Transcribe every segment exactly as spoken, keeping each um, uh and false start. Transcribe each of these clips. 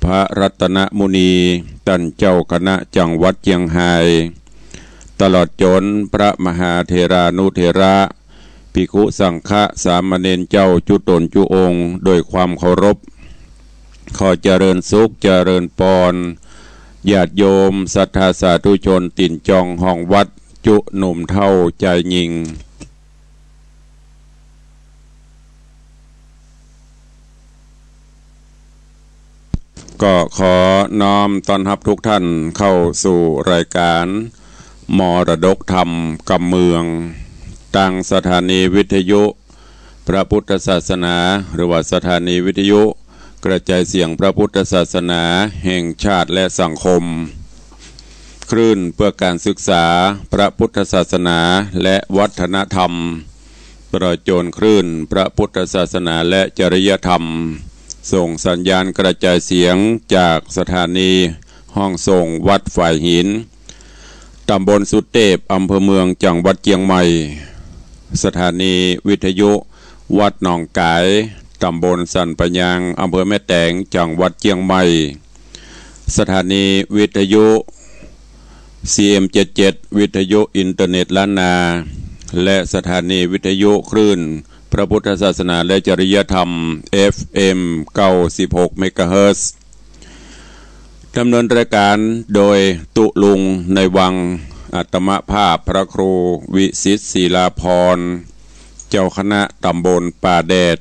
พระรัตนมุนี ต้านเจ้าคณะจังหวัดเจียงฮาย ตลอดจ๋นพระมหาเถรานุเถระ ภิกขุสังฆะ สามเณรเจ้าจุ๊ต๋นจุ๊องค์ โดยความเคารพ ขอเจริญสุขเจริญปอน ญาติโยมศรัทธาสาธุชนตี๋นจองห้องวัด จุ๊หนุ่มเฒ่าจายญิง ก็ขอน้อมต้อนฮับทุกท่านเข้าสู่รายการมรดกธรรมกำเมือง ตางสถานีวิทยุพระพุทธศาสนา หรือว่าสถานีวิทยุกระจายเสียงพระพุทธศาสนาแห่งชาติและสังคม คลื่นเพื่อการศึกษาพระพุทธศาสนาและวัฒนธรรม ตลอดจ๋นคลื่นพระพุทธศาสนาและจริยธรรม ส่งสัญญาณกระจายเสียงจากสถานีห้องส่งวัดฝายหิน ต๋ำบลสุเตพ อำเภอเมือง จังหวัดเจียงใหม่ สถานีวิทยุวัดหนองก๋าย ต๋ำบลสันป่ายาง อำเภอแม่แตง จังหวัดเจียงใหม่ สถานีวิทยุ ซีเอ็มเจ็ดเจ็ด วิทยุอินเทอร์เน็ตล้านนา และสถานีวิทยุคลื่นพระพุทธศาสนาและจริยธรรม เอฟเอ็ม เก้าสิบหก เมกะเฮิรตซ์ ดำเนินรายการโดยตุ๊ลุงในวัง อัตมภาพพระครูวิสิทธิ์ศิลาภรณ์ เจ้าคณะต๋ำบลป่าแดด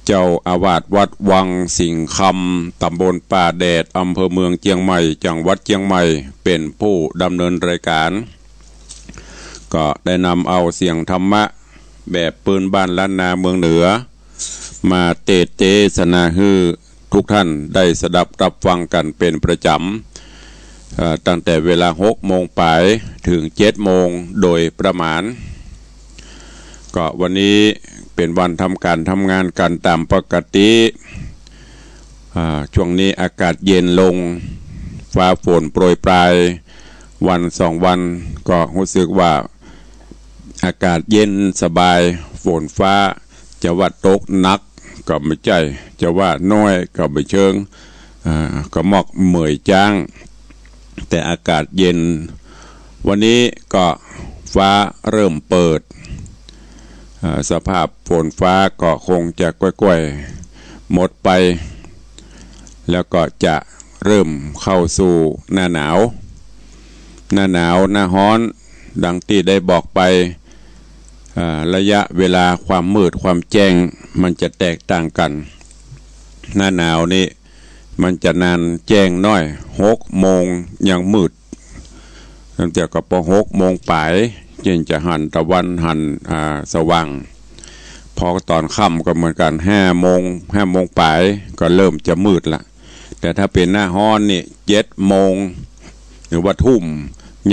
เจ้าอาวาสวัดวังสิงห์คำ ต๋ำบลป่าแดด อำเภอเมืองเจียงใหม่ จังหวัดเจียงใหม่ เป๋นผู้ดำเนินรายการ ก็ได้นำเอาเสียงธรรมะแบบปื้นบ้านล้านนาเมืองเหนือ มาเตสน์เตสนาหื้อทุกท่านได้สดับรับฟังกั๋นเป๋นประจ๋ำ เอ่อ ตั้งแต่เวลาหกโมงป๋ายเถิงเจ็ดโมงโดยประมาณ ก็วันนี้เป๋นวันทำก๋านทำงานกั๋นต๋ามปกติ อ่า ช่วงนี้อากาศเย็นลง ฟ้าฝนโปรยปราย วันสองวันก็ฮู้สึกว่าอากาศเย็นสบาย ฝนฟ้าจะว่าตกหนักก็บ่ใจ้ จะว่าน้อยก็บ่เชิง อ่า ก็หมอกเหมยจ๊าง แต่อากาศเย็น วันนี้ก็ฟ้าเริ่มเปิด อ่า สภาพฝนฟ้าก็คงจะก้อยๆ หมดไป แล้วก็จะเริ่มเข้าสู่หน้าหนาว หน้าหนาว หน้าฮ้อน ดังตี้ได้บอกไป อ่า ระยะเวลาความมืดความแจ้งมันจะแตกต่างกั๋น หน้าหนาวนี่ มันจะนานแจ้งน้อย หกโมงยังมืด ตั้งแต่ก็ปอหกโมงป๋าย จึงจะหันตะวันหัน อ่า สว่าง พอต๋อนค่ำก็เหมือนกั๋น ห้าโมง ห้าโมงป๋ายก็เริ่มจะมืดละ แต่ถ้าเป๋นหน้าฮ้อนนี่ เจ็ดโมง หรือว่าทุ่ม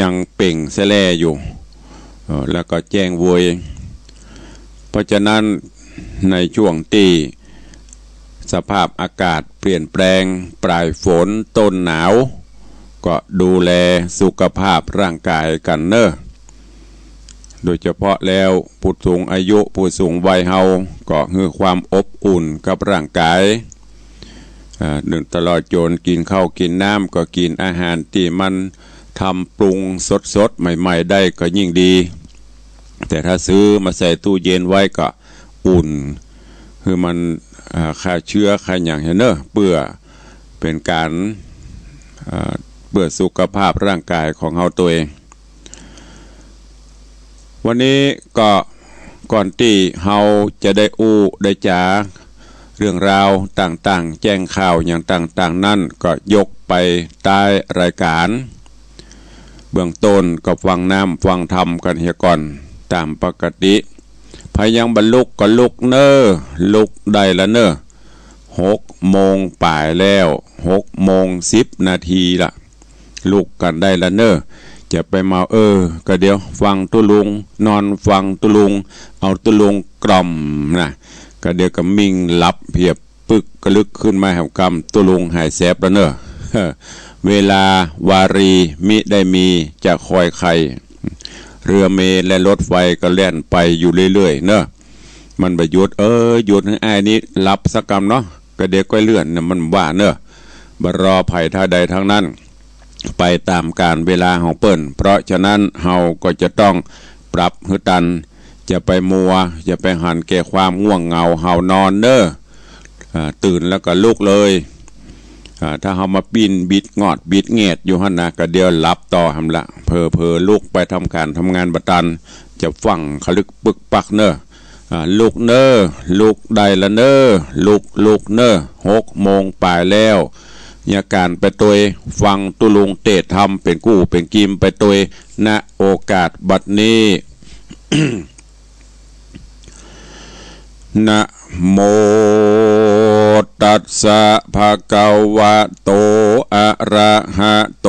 ยังเปล่งแสแล่อยู่ เอ่อ แล้วก็แจ้งเวย เพราะฉะนั้นในช่วงตี้สภาพอากาศเปลี่ยนแปลง ป๋ายฝนต้นหนาว ก็ดูแลสุขภาพร่างก๋ายกั๋นเน่อ โดยเฉพาะแล้วผู้สูงอายุผู้สูงวัยเฮาก็หื้อความอบอุ่นกับร่างก๋าย อ่า นึ่งตลอดจ๋นกิ๋นข้าวกิ๋นน้ำก็กิ๋นอาหารตี้มันทำปรุงสดๆ ใหม่ๆ ได้ก็ยิ่งดี แต่ถ้าซื้อมาใส่ตู้เย็นไว้ก็อุ่น หื้อมัน อ่า ฆ่าเชื้อฆ่าหยังหั้นเน่อ เปื้อเป๋นก๋าน อ่า เปื้อสุขภาพร่างก๋ายของเฮาตั๋วเอง วันนี้ก็ก่อนตี้เฮาจะได้อู้ได้จ๋าเรื่องราวต่างๆ แจ้งข่าวอย่างต่างๆ นั้นก็ยกไปใต้รายก๋าน เบื้องต้นก็ฟังน้ำฟังธรรมกั๋นเหียก่อนต๋ามปกติ ใผยังบ่ลุกก็ลุกเน่อ ลุกได้ละเน่อ หกโมงป๋ายแล้ว หกโมงสิบนาทีละ ลุกกั๋นได้ละเน่อ จะไปเมา เออ ก็เดี๋ยวฟังตุ๊ลุง นอนฟังตุ๊ลุง เอาตุ๊ลุงกล่อมนะ ก็เดี๋ยวก็มิ่งหลับเหียปึก ก็ลุกขึ้นมาแหมกำตุ๊ลุงหายแสบละเน่อ เวลาวารีมิได้มีจะคอยใคร เรือเมล์และรถไฟก็แล่นไปอยู่เรื่อยๆ เน่อ มันบ่หยุด เออ หยุดหื้ออ้ายนี้หลับสักกำเนาะ ก็เดี๋ยวก้อยเลื่อนเนี่ยมันว่าเนอะ บ่รอใผท่าใดทั้งนั้น ไปต๋ามกาลเวลาของเปิ้น เพราะฉะนั้นเฮาก็จะต้องปรับหื้อตัน จะไปมัว จะไปหันแก่ความง่วงเหงาหาวนอนเนอะ อ่า ตื่นแล้วก็ลุกเลย อ่า ถ้าเฮามาปิ้นบิดงอดบิดแงดอยู่หั้นนะ ก็เดี๋ยวหลับต่อหั้นละ เผลอๆ ลุกไปทำก๋านทำงานบ่ตัน จะฟั่งขะลึกปึกปักเนอะ อ่า ลุกเนอะ ลุกได้ละเนอะ ลุก ลุกเนอะ หกโมงป๋ายแล้ว อย่าก๋านไปตวย ฟังตุ๊ลุงเตศน์ธรรมเป๋นกู้เป๋นกิมไปตวย ณ โอกาสบัดนี้ นะโมตัสสะ ภะคะวะโต อะระหะโต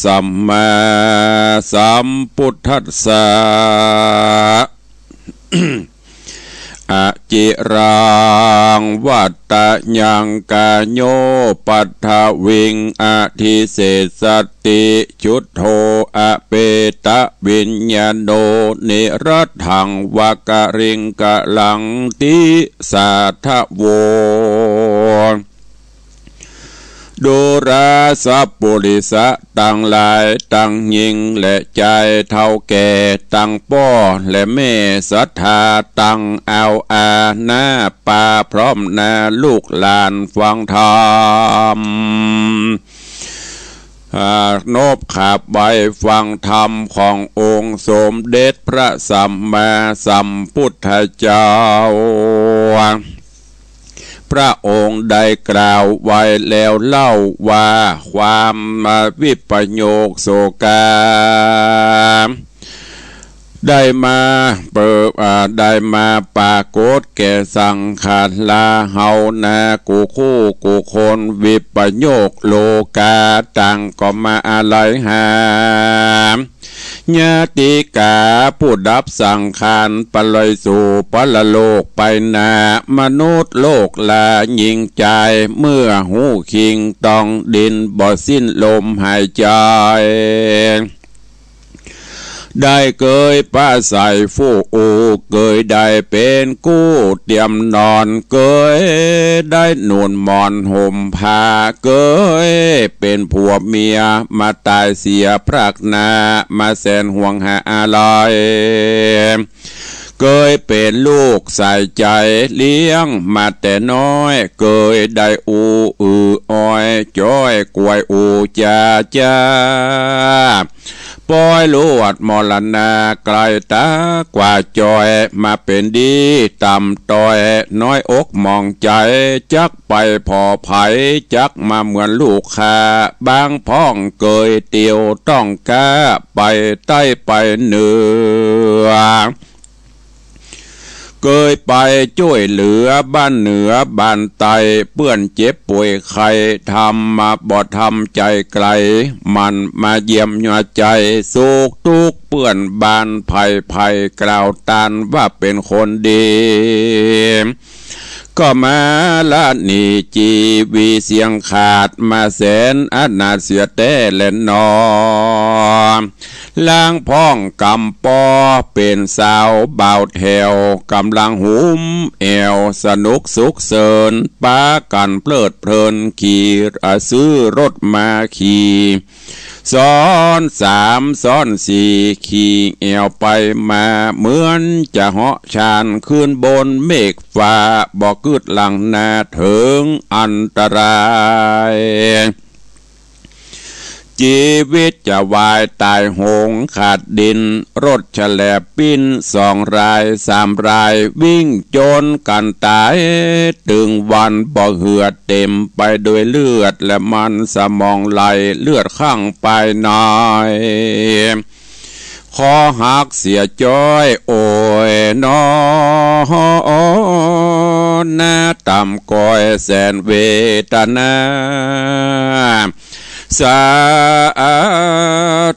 สัมมาสัมพุทธัสสะ อะจิรัง วัตตะยัง กาโย ปัทวิง อะทิเสสะติ จุโท อะเปตะวิญญาโณ นิรัตถัง วะกะริงกะลัง ติสาทะโว ดูราสัปปุริสะตังหลาย ตังญิงและจาย เฒ่าแก่ ตังป้อและแม่ ศรัทธา ตังเอาอาหน้าปา พร้อมหน้าลูกหลานฟังธรรม อ่า นบขาบไหว้ฟังธรรมขององค์สมเด็จพระสัมมาสัมพุทธเจ้า พระองค์ได้กล่าวไว้แล้วเล่าว่า ความวิปโยคโศกา ได้มาเปิด อ่า ได้มาปรากฏแก่สังขารเฮานากู้คู่กู้คน วิปโยคโลกา ต่างก็มาอาลัยหา ญาติกาผู้ดับสังขาร ไปลอยสู่ปรโลกไปหน้า มนุษย์โลกลาหญิงจาย เมื่อฮู้คิงต้องดิน บ่สิ้นลมหายใจ ได้เกยปราศัยฟู่อู้ เกยได้เป๋นกู้เตียมนอน เกยได้หนุนหมอนห่มผ้า เกยเป๋นผัวเมีย มาต๋ายเสียพรากหน้า มาแสนห่วงหาอาลัย เกยเป๋นลูกสายใจ๋ เลี้ยงมาแต่น้อย เกยได้อู้อื้ออ้อย จ้อยกวยอู้จาจ้า ปอยลวดมรณา ไกลต๋ากว่าจ้อย มาเป๋นดีต่ำต้อย น้อยอกหมองใจ๋ จักไปผ่อใผ จักมาเหมือนลูกข้า บางพ่องเกยเตียวต้องกล้า ไปใต้ไปเหนือ เกยไปจ้วยเหลือบ้านเหนือบ้านใต้ เปื้อนเจ็บป่วยไข้ ธรรมะบ่ทำใจ๋ไกล มันมาเยี่ยมหัวใจ๋ สุขตุ๊กข์เปื้อนบ้านไผ่ ไผ่กล่าวต้านว่าเป๋นคนดี ก็มาละหนีจีวีเสียงขาด มาแสนอนาถเสียแต๊แลหนอ ลางพ่องกำปอเป๋นสาวบ่าวแถว ก๋ำลังหุมแอ่วสนุกสุขเสิญ ปากั๋นเพลิดเพลินขี่ อ่า ซื้อรถมาขี่ ซ้อนสามซ้อนสี่ ขี่แอ่วไปมา เหมือนจะเหาะชานขึ้นบนเมฆฟ้า บ่กึ๊ดหลังหน้าเถิงอันตราย จีวิตจะวายต๋ายโหงขาดดิน รถแฉลบปิ้นสองรายสามราย วิ่งจนกั๋นต๋าย ตึงวันบ่เหือด เต๋มไปโดยเลือดและมันสมองไหล เลือดคั่งภายใน คอหักเสียจ้อย โอยหนอ หน้าต่ำก้อยแสนเวทนา สา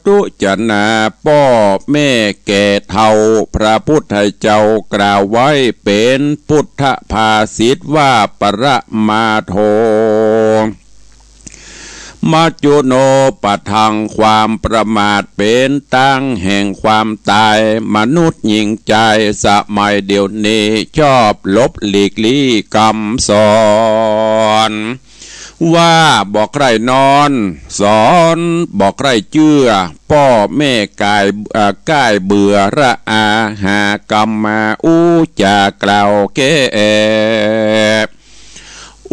ธุจนาป้อแม่แก่เฒ่า พระพุทธเจ้ากล่าวไว้เป๋นพุทธภาษิตว่า ปรมาโท มัจจุโนปะทัง ความประมาทเป๋นตังแห่งความต๋าย มนุษย์หญิงจายสมัยเดี๋ยวนี้ ชอบหลบหลีกลี้กำสอน ว่าบ่ใคร่นอน สอนบ่ใคร่เจื้อ ป้อแม่ก๋าย เอ่อ ก้ายเบื่อระอา หากำมาอู้จากล่าวแก้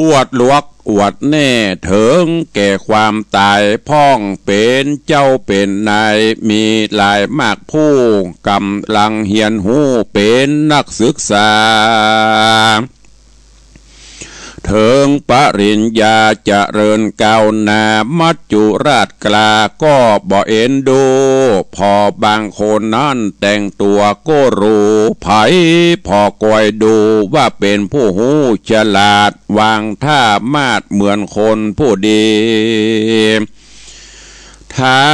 อวดหลวกอวดแน่ เถิงแก่ความต๋าย พ่องเป๋นเจ้าเป๋นนาย มีหลายมากผู้ ก่ำลังเฮียนฮู้ เป๋นนักศึกษา เถิงปริญญาเจริญก้าวหน้า มัจจุราชกล้าก็บ่เอ็นดู ผ่อบางคนนั้นแต่งตั๋วก็หรู ใผผ่อคอยดูว่าเป๋นผู้ฮู้ฉลาด วางท่ามาดเหมือนคนผู้ดี ฐา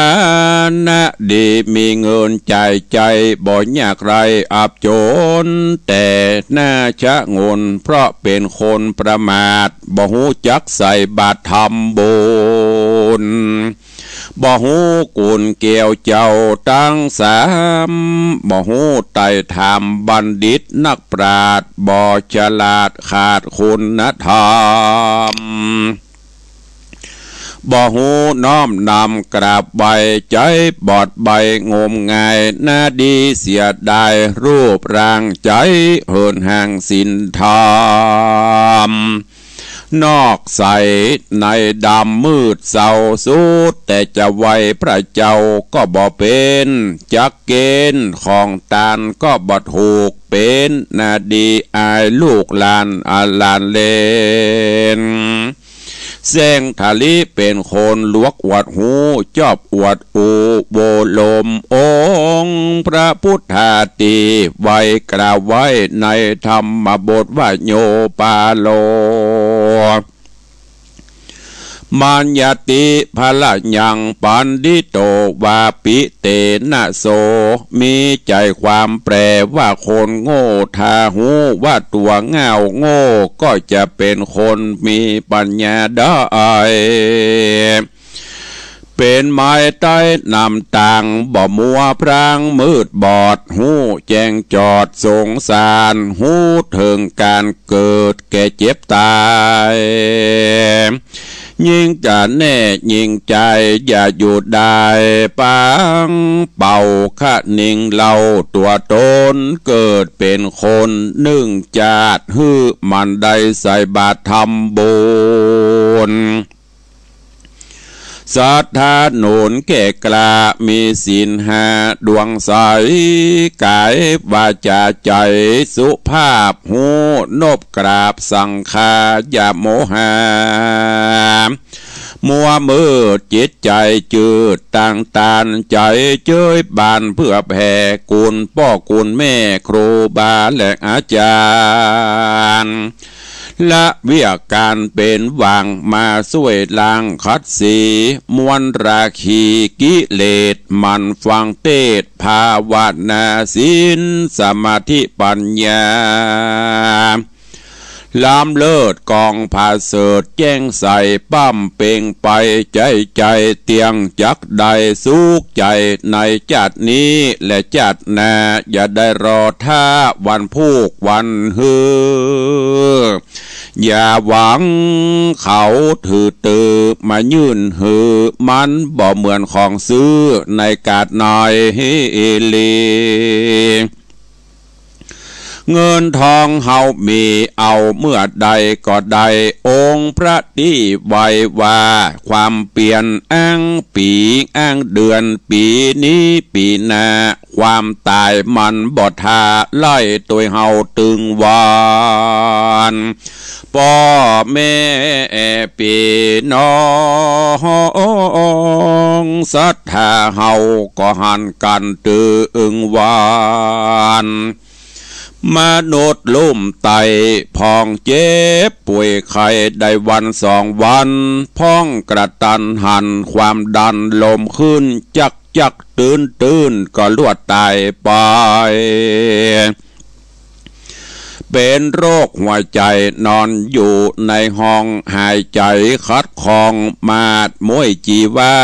นะดีมีเงินจ่ายใจ๊ บ่ยากไร้อับจน แต่หน้าชะงน เพราะเป๋นคนประมาท บ่ฮู้จักใส่บาตรทำบุญ บ่ฮู้กุณแก้วเจ้าตังสาม บ่ฮู้ไต่ถามบัณฑิตนักปราชญ์ บ่ฉลาดขาดคุณธรรม บ่ฮู้น้อมนำกราบไหว้ ใจ๊บอดใบ้งมงาย นาดีเสียดายรูปร่าง ใจ๊เหินห่างศีลธรรม นอกใสในดำมืดเศร้า สุดแต่จะไหว้พระเจ้าก็บ่เป๋น จักเก๋ณฑ์ของตานก็บ่ถูก เป๋นนาดีอายลูกหลานอาหลานเหลน แสงทะลิเป๋นคนหลวกอวดฮู้ จอบอวดอู้ โวลมองค์พระพุทธาตี้ ไหว้กราบไหว้ในธรรมบทว่าโยปาโล มัญญาติพละยังปัณฑิโตวาปิเตนะโส มีใจ๋ความแปลว่าคนโง่ ถ้าฮู้ว่าตั๋วง่าวโง่ ก็จะเป๋นคนมีปัญญาได้ เป๋นไม้ใต้น้ำตาง บ่มัวพรางมืดบอด ฮู้แจ้งจอดสงสาร ฮู้เถิงก๋านเกิดแก่เจ็บต๋าย ยิ่งจะแน่ยิ่งใจ๋อย่าอยู่ได้ ปางเป่าคะนิงเล่าตั๋วต๋น เกิดเป๋นคนนึ่งจาติ หื้อมันได้ใส่บาตรทำบุญ ศรัทธาหนุนแก่กล้า มีศีลห้าดวงใส ก๋ายวาจาใจ๋สุภาพ ฮู้นบกราบสังฆาอย่าโมหา มัวมืดจิตใจ๋จืด ตั้งตานใจ๋เจยบาน เพื่อแผ่คุณป้อคุณแม่ ครูบาและอาจ๋ารย์ ละเวียกก๋านเป๋นหว่าง มาซ่วยล้างขัดสี มวลราคีกิเลส หมั่นฟังเตสน์ ภาวนาศีลสมาธิปัญญา ล้ำเลิศกองผาเสริฐ แจ้งใสป้ำเป่งไป ใจ๋ใจ๋เตี้ยงจักได้สุขใจ๋ ในจาตินี้และจาติหน้า อย่าได้รอถ้าวันพูกวันฮือ อย่าหวังเขาถือตื้อมายื่นหื้อ มันบ่เหมือนของซื้อในกาดน้อยฮีลี เงินทองเฮามีเอาเมื่อใดก็ได้ องค์พระตี้ไหว้ว่า ความเปียรอ้างปี๋อ้างเดือน ปี๋นี้ปี๋หน้า ความต๋ายมันบ่ท้า ไล่ตวยเฮาตึงวัน ป้อแม่ปี้น้องศรัทธาเฮา ก็หันกั๋นตึงวัน มนุษย์ลุ่มไต้พ่องเจ็บป่วยไข้ได้วันสองวัน พ่องกระตันหันความดันลมขึ้นจักจักตื้นตื้น ก็ลวดต๋ายไป เป๋นโรคหัวใจ๋ นอนอยู่ในห้อง หายใจ๋ขัดข้อง หมาดม้วยจีวา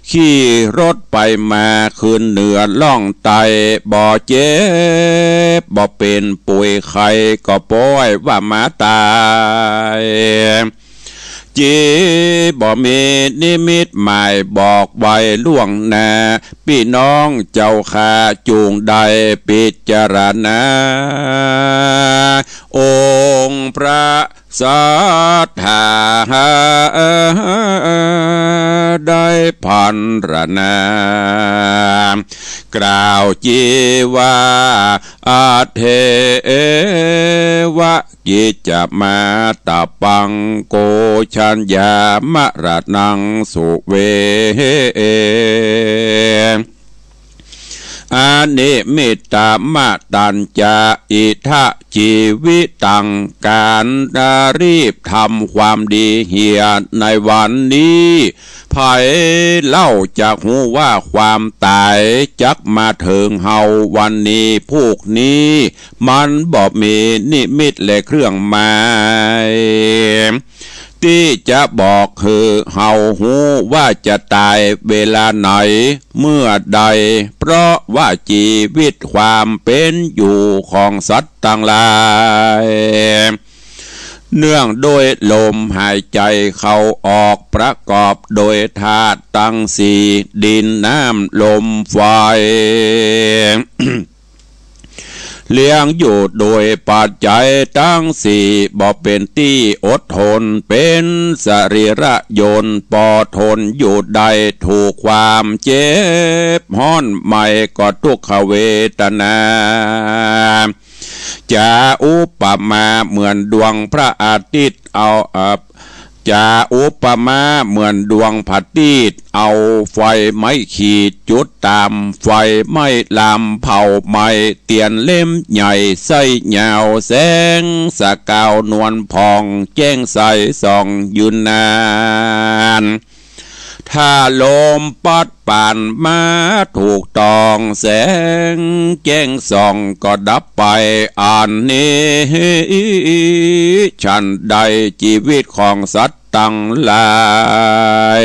ขี่รถไปมา ขึ้นเหนือล่องใต้ บ่เจ็บบ่เป๋น ป่วยไข้ก็ป้อยว่าหมาต๋าย จีบ่มีนิมิตหมายบอกไว้ล่วงหน้า ปี้น้องเจ้าข้าจุ่งได้พิจารณา องค์พระสัตถาได้พรรณนา กล่าวจีว่า อัตเถวะ กิจจมาตปัง โกชัญญามรณัง สุเว อนิมิตตมตัญจะ อิทะจีวิตัง ก๋านรีบทำความดีเหียในวันนี้ ใผเล่าจักฮู้ว่าความต๋ายจักมาเถิงเฮาวันนี้พูกนี้ มันบ่มีนิมิตและเครื่องหมาย ตี้จะบอกหื้อเฮาฮู้ว่าจะต๋ายเวลาไหน เมื่อใด เพราะว่าจีวิตความเป๋นอยู่ของสัตว์ตังหลาย เนื่องโดยลมหายใจ๋เข้าออก ประกอบโดยธาตุตังสี่ ดิน น้ำ ลม ไฟ เลี้ยงอยู่โดยปัจจัยตังสี่ บ่เป๋นตี้อดทน เป๋นสรีระยนต์ ปอทนอยู่ได้ ถูกความเจ็บฮ้อนไหม้ก็ทุกขเวทนา จะอุปมาเหมือนดวงพระอาทิตย์เอา เอ่อ จะอุปมาเหมือนดวงพระอาทิตย์ เอาไฟไหม้ขีดจุดต๋าม ไฟไหม้ลามเผาไหม้เตียนเล่มใหญ่ ไส้ยาวแสงสะก๋าวนวลผ่อง แจ้งใสส่องยืนนาน ถ้าลมปัดป่านมาถูกต้อง แสงแจ้งส่องก็ดับไป อันนี้ฉันใด จีวิตของสัตว์ตังหลาย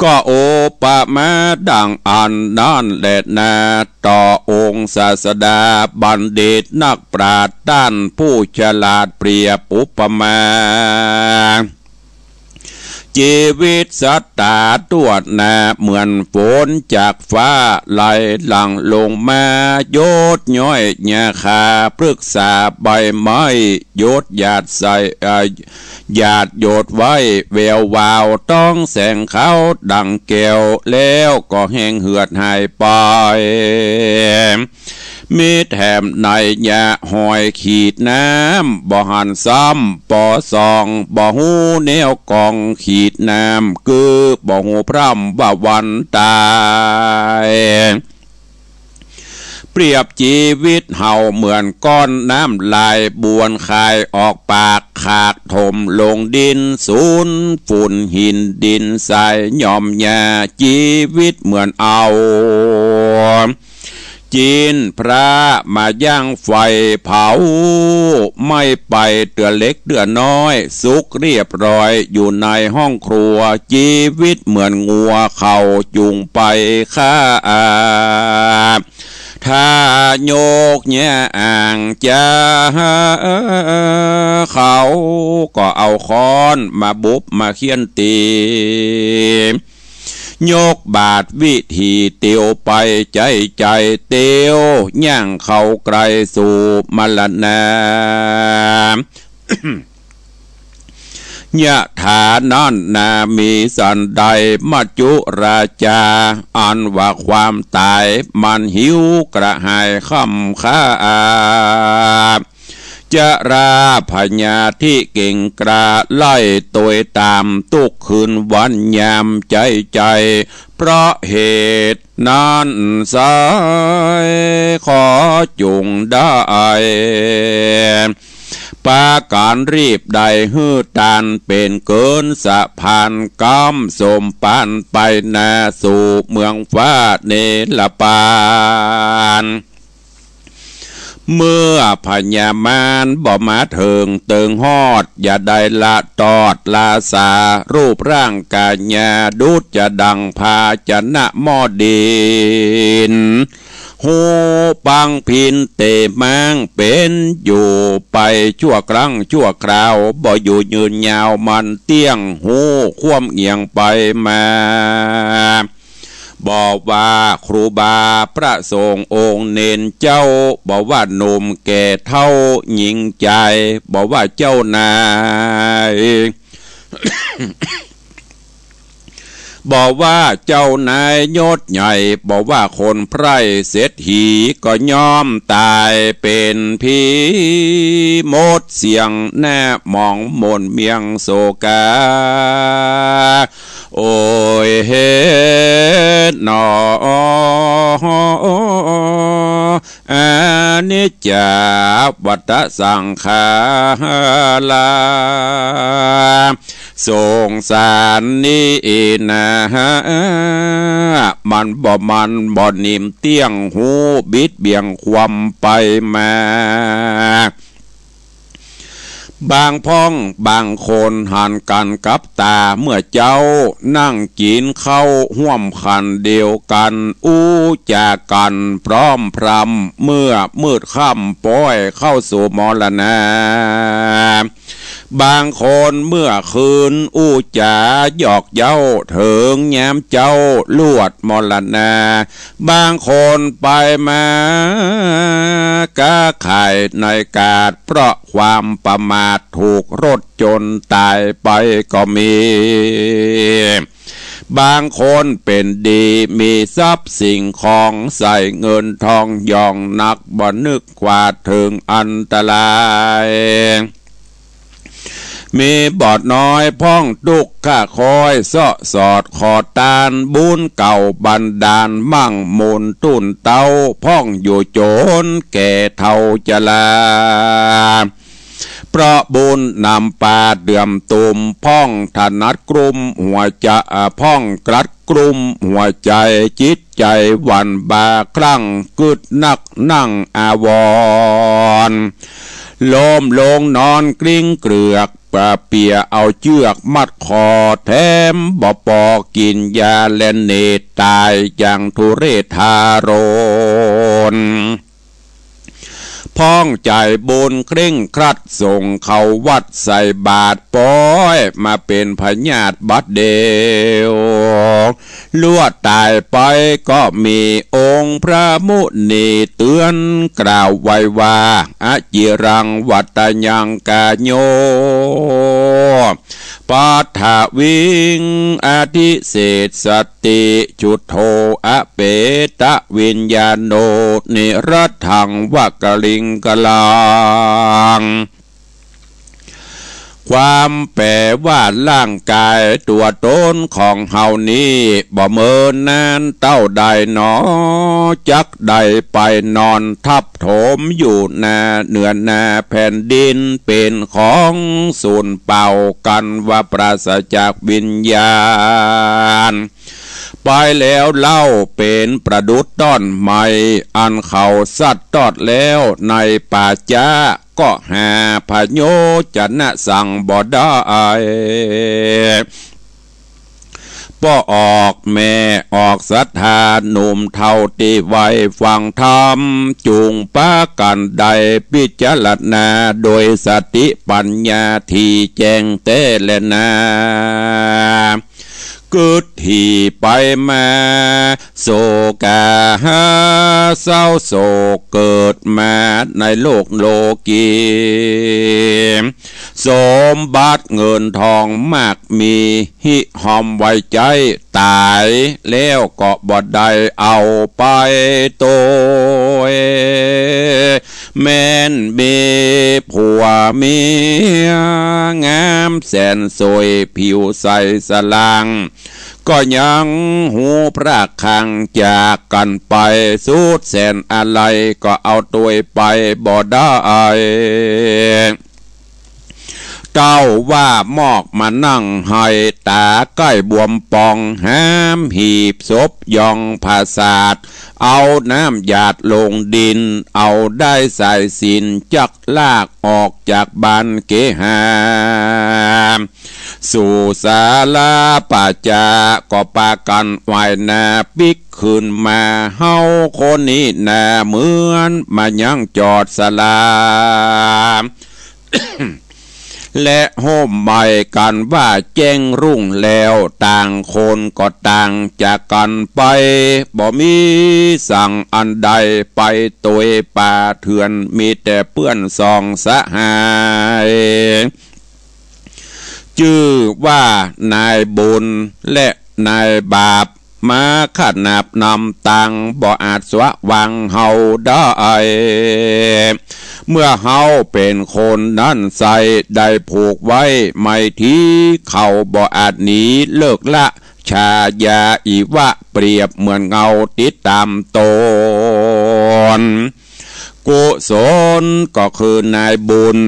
ก็อุปมาดังอันนั้นแลนา ต่อองค์ศาสดาบัณฑิตนักปราชญ์ต้านผู้ฉลาดเปรียบอุปมา จีวิตสัตว์ต๋าตั้วหน้า เหมือนฝนจากฟ้าไหลหลั่งลงมา หยดย้อยหญ้าคา พฤกษา ใบไม้ หยดหยาดใส่ เอ่อ หยาดหยดไว้แวววาว ต้องแสงขาวดั่งแก้ว แล้วก็แห้งเหือดหายไป มีแถมในยะห้อยขีดน้ำ บ่หันซ้ำ ปอส่อง บ่ฮู้แนวกองขีดน้ำ คือบ่ฮู้พร่ำว่าวันต๋าย เปรียบจีวิตเฮาเหมือนก้อนน้ำลาย บวนคายออกปาก ขากถมลงดิน สูญฝุ่นหินดินทราย ย่อมหญ้า จีวิตเหมือนเอา จีนพระมาย่างไฟเผา ไหม้ไปเตื้อเล็กเตื้อน้อย สุกเรียบร้อยอยู่ในห้องครัว จีวิตเหมือนงัวเขาจูงไปฆ่า ถ้ายกหญ้าอ่างจา เขาก็เอาค้อนมาบุบมาเฆี่ยนตี ยกบาดวิถีเตียวไป ใจ๊ใจ๋เตียว ย่างเข้าใก้สู่มรณา ยะถานั้นนา มีสันใด มัจจุราจา อันว่าความต๋ายมันหิวกระหายค่ำค่า จราพยาธิเก๋งกล้า ไล่ตวยต๋ามตุ๊กคืนวันยาม ใจ๊ใจ๋ เพราะเหตุนั้นไซร้ ขอจุ่งได้ ปากั๋นรีบได้หื้อตาน เป๋นเกินสะพาน ก๋ำส้มปานไปหน้า สู่เมืองฟ้าเนรปาน เมื่อพญามารบ่มาเถิงเติงฮอด อย่าได้ละตอดละสา รูปร่างกายาดุจจะดังภาชนะหม้อดิน ฮูปังผินเตม้าง เป๋นอยู่ไปชั่วครั้งชั่วคราว บ่อยู่ยืนยาวมันเตี้ยง ฮูความเอี่ยงไปมา บ่ว่าครูบาพระสงฆ์องค์เณรเจ้า บ่ว่าหนุ่มแก่เฒ่าหญิงจาย บ่ว่าเจ้านาย บ่ว่าเจ้านายยศใหญ่ บ่ว่าคนไพร่เศรษฐี ก็ย่อมต๋ายเป๋นผีหมดเสี้ยง หน้าหมองหม่นเมียงโศกา โอยเฮหนอ อนิจจาวัฏฏะสังขารา สงสารนี้นา มันบ่มันบ่นิ่มเตี้ยง ฮูบิดเบี่ยงความไปมา บางพ่องบางคนหันกั๋นกับต๋า เมื่อเจ๊านั่งกิ๋นข้าวฮ่วมขันเดียวกั๋น อู้จ๋ากั๋นพร่อมพร่ำ เมื่อมืดค่ำป๊อยเข้าสู่มรณา บางคนเมื่อคืนอู้จ๋าหยอกเย้า เถิงยามเจ๊าลวดมรณา บางคนไปมาก๊าขายในกาด เพราะความประมาทถูกรถชนต๋ายไปก็มี บางคนเป๋นดีมีทรัพย์สิ่งของ ใส่เงินทองหย่องนัก บ่นึกขวาดเถิงอันตราย มีบ่น้อยพ่องตุ๊กข์ข้าคอยเซาะสอดขอตาน บุญเก่าบันดาลมั่งมูลตุ้นเต๊า พ่องอยู่จ๋นแก่เฒ่าจรา เพราะบุญนำปาเดื่อมตุ่ม พ่องถนัดกลุ้มหัวใจ๋ พ่องกลัดกลุ้มหัวใจ๋ จิตใจ๋หวั่นบาคลั่ง กึ๊ดนักนั่งอาวรณ์ ล้มลงนอนกลิ้งเกลือก ปะเปียเอาเจื้อกมัดคอ แถมบ่ปอกิ๋นยาและเนตร ต๋ายอย่างทุเรศทารุณ พ่องใจ๋บุญเคร่งครัด ส่งเข้าวัดใส่บาตรป๊อย มาเป๋นพยาธิบัดเดียว ลวดต๋ายไปก็มี องค์พระมุนีเตือนกล่าวไว้ว่า อจิรังวัตยังกาโย ปัทวิงอธิเสสติ ชุทโธอเปตวิญญาโณ นิรัตถังวะกลิงกลัง ความแป๋ว่าร่างก๋ายตั๋วต๋นของเฮานี้ บ่เมินนานเต้าใดหนอ จักได้ไปนอนทับถมอยู่นาเหนือนาแผ่นดิน เป๋นของสูญเปล่า กันว่าปราศจากวิญญาณ ไปแล้วเล่าเป๋นประดุจต้อนไม้ อันเขาสัตว์ตอดแล้วในป่าจ๊า ก็หาพโยจนะสังบ่ได้ ป้อออกแม่ออกศรัทธา หนุ่มเฒ่าตี้ใฝ่ฟังธรรม จุ่งปากั๋นได้พิจารณา โดยสติปัญญาตี้แจ้งแต๊แลนา กึ๊ดถี่ไปมา โศกาหาเศร้าโศกเกิดมาในโลกโลกี สมบัติเงินทองมากมี ฮิฮอมไว้ใจ๊ ต๋ายแล้วก็บ่ได้เอาไปโตย แม้นมีผัวเมียงามแสนสวย ผิวใสสลาง ก็ยังหูพรากห่างจากกั๋นไป สุดแสนอาลัย ก็เอาตวยไปบ่ได้ เต้าว่ามอกมานั่งไห้ ต๋าใก้บวมป่อง หามหีบศพยองผสาท เอาน้ำหยาดลงดิน เอาด้ายสายสิญจน์จักลากออกจากบ้านเกหา สู่ศาลาป่าจ๊า ก็ปากั๋นไหว้หน้าปิ๊กคืนมา เฮาคนนี้นาเหมือนมายังจอดศาลา และโฮมไหว้กั๋นว่าแจ้งรุ่งแล้ว ต่างคนก็ต่างจากกั๋นไป บ่มีสังอันใดไปโตยป่าเถื่อน มีแต่เปื้อนสองสหาย จื้อว่านายบุญและนายบาป มาขนาบนำตัง บ่อาจสวะวางเฮาได้ เมื่อเฮาเป๋นคนนั้นไส้ ได้ผูกไว้ไมตรี เขาบ่อาจหนีเลิกละ ชายาอีวะ เปรียบเหมือนเงาติดต๋ามต๋น กุศลก็คือนายบุญ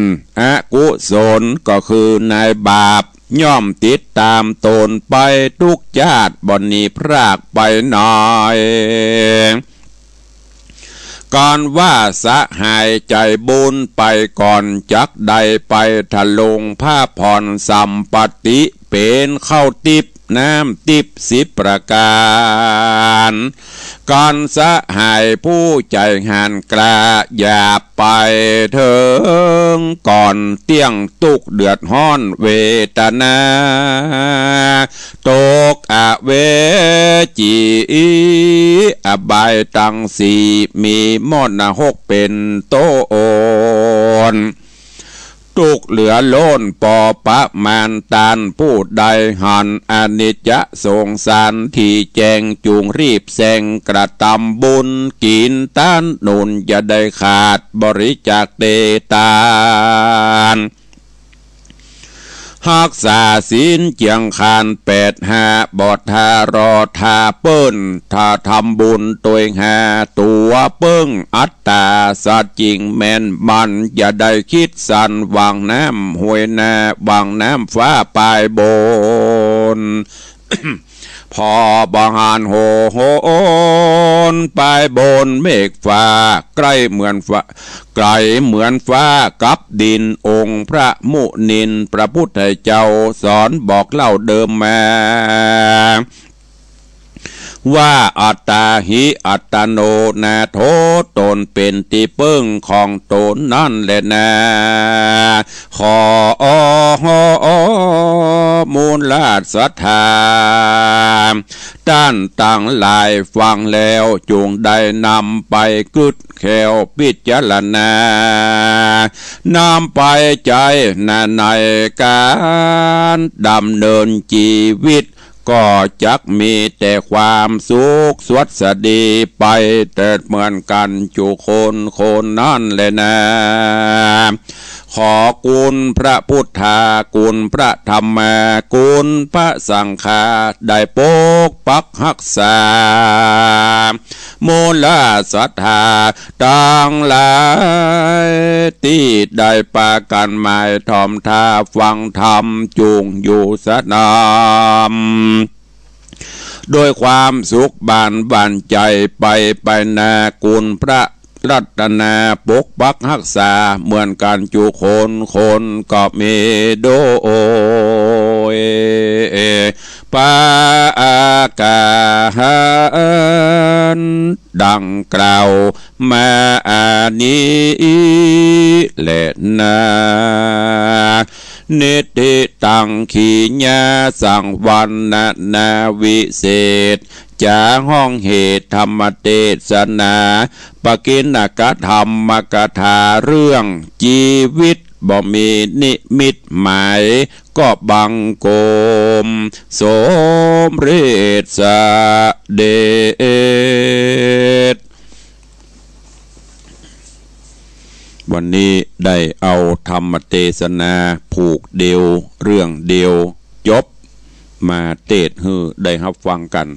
อกุศลก็คือนายบาป ย่อมติดต๋ามต๋นไปตุ๊กจาติ บ่หนีพรากไปไหน กั๋นว่าสหายใจ๋บุญไปก่อน จักได้ไปทะลงพระผ่อนสัมปัตติ เป๋นข้าวติ๊บน้ำติ๊บสิบประก๋าน กั๋นสหายผู้ใจ๋ห่านกล้า อย่าไปเถิงก่อน เตี้ยงตุ๊กข์เดือดฮ้อนเวทนา ตกอเวจี อบายตังสี่ มีมอดนรกเป๋นต้น ตุ๊กข์เหลือล้นปอประมาณ ต้านผู้ใดหันอนิจจะสงสาร ตี้แจ้งจุ่งรีบแซงกระตำบุญ กิ๋นต้านนุนอย่าได้ขาด บริจาคเตตาน ฮักษาศีลเจียงคานแปดห้า บ่ท่ารอท่าเปิ้น ถ้าทำบุญตวยหาตั๋วเปิ้ง อัตต๋าสัจจิ่งแม่นมั่น อย่าได้คิดสั้น หว่างน้ำห้วยนา หว่างน้ำฟ้าปายบน พอบ่หันโหนปายบนเมฆฟ้า ใก้เหมือนฟ้า ไก๋เหมือนฟ้ากับดิน องค์พระมุนินทร์พระพุทธเจ้า สอนบอกเล่าเดิมมา ว่าอัตตาหิอัตโนนาโถ ตนเป๋นตี้เปิ้งของตนนั้นแลนา ขอมูลราชศรัทธา ต้านตังหลายฟังแล้ว จุ่งได้นำไปกึ๊ดแคล้วพิจารณา นำไปใจ๊นาในก๋านดำเนินจีวิต ก็จักมีแต่ความสุขสวัสดีไป เถิดเหมือนกั๋นจุคนคนนั้นแลนา ขอคุณพระพุทธา คุณพระธรรมา คุณพระสังฆา ได้ปกปักฮักษา มูลศรัทธาตังหลาย ตี้ได้ปากั๋นหมายถ่อมถ้าฟังธรรมจุ่งอยู่สนาม โดยความสุขบานหวั่นใจ๋ไปไปนา คุณพระรัตนาปกปักฮักษา เหมือนกั๋นจุคนคนก็มีโดย ปาอาก๋านดังกล่าวมาอานี้แลนา นิทธิตัง ขีญา สังวัณณนา วิเศษจ๋า ห้องเหตุธรรมเตสนา ปกิณกธรรมกถา เรื่องจีวิตบ่มีนิมิตหมาย ก็บังคมสมเร็จเสด็จ วันนี้ได้เอาธรรมเตสนาผูกเดียวเรื่องเดียวจบ มาเตสน์หื้อได้ฮับฟังกั๋น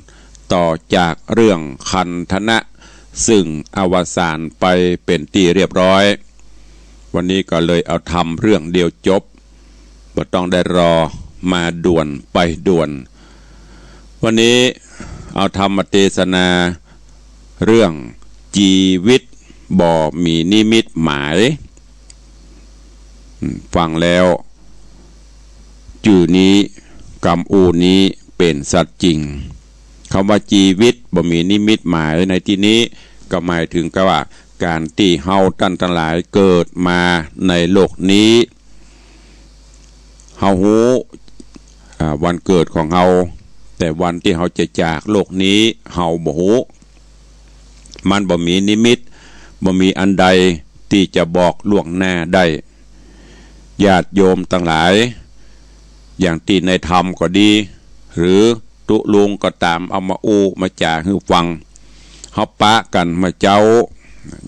ต่อจากเรื่องคันธนะ ซึ่งอวสานไปเป๋นตี้เรียบร้อย วันนี้ก็เลยเอาธรรมเรื่องเดียวจบ บ่ต้องได้รอ มาด่วนไปด่วน วันนี้เอาธรรมเตสนาเรื่องจีวิตบ่มีนิมิตหมาย อืม ฟังแล้ว จื้อนี้ กำอู้นี้เป๋นสัตย์จริง กำว่าจีวิตบ่มีนิมิตหมายในตี้นี้ ก็หมายเถิงกับว่า ก๋านตี้เฮาต้านตังหลายเกิดมาในโลกนี้ เฮาฮู้ อ่า วันเกิดของเฮา แต่วันตี้เฮาจะจากโลกนี้ เฮาบ่ฮู้ มันบ่มีนิมิต บ่มีอันใดตี้จะบอกล่วงหน้าได้ ญาติโยมตังหลาย อย่างตี้ในธรรมก็ดี หรือตุ๊ลุงก็ต๋าม เอามาอู้มาจ๋าหื้อฟัง เฮาปะกั๋นเมื่อเจ๊า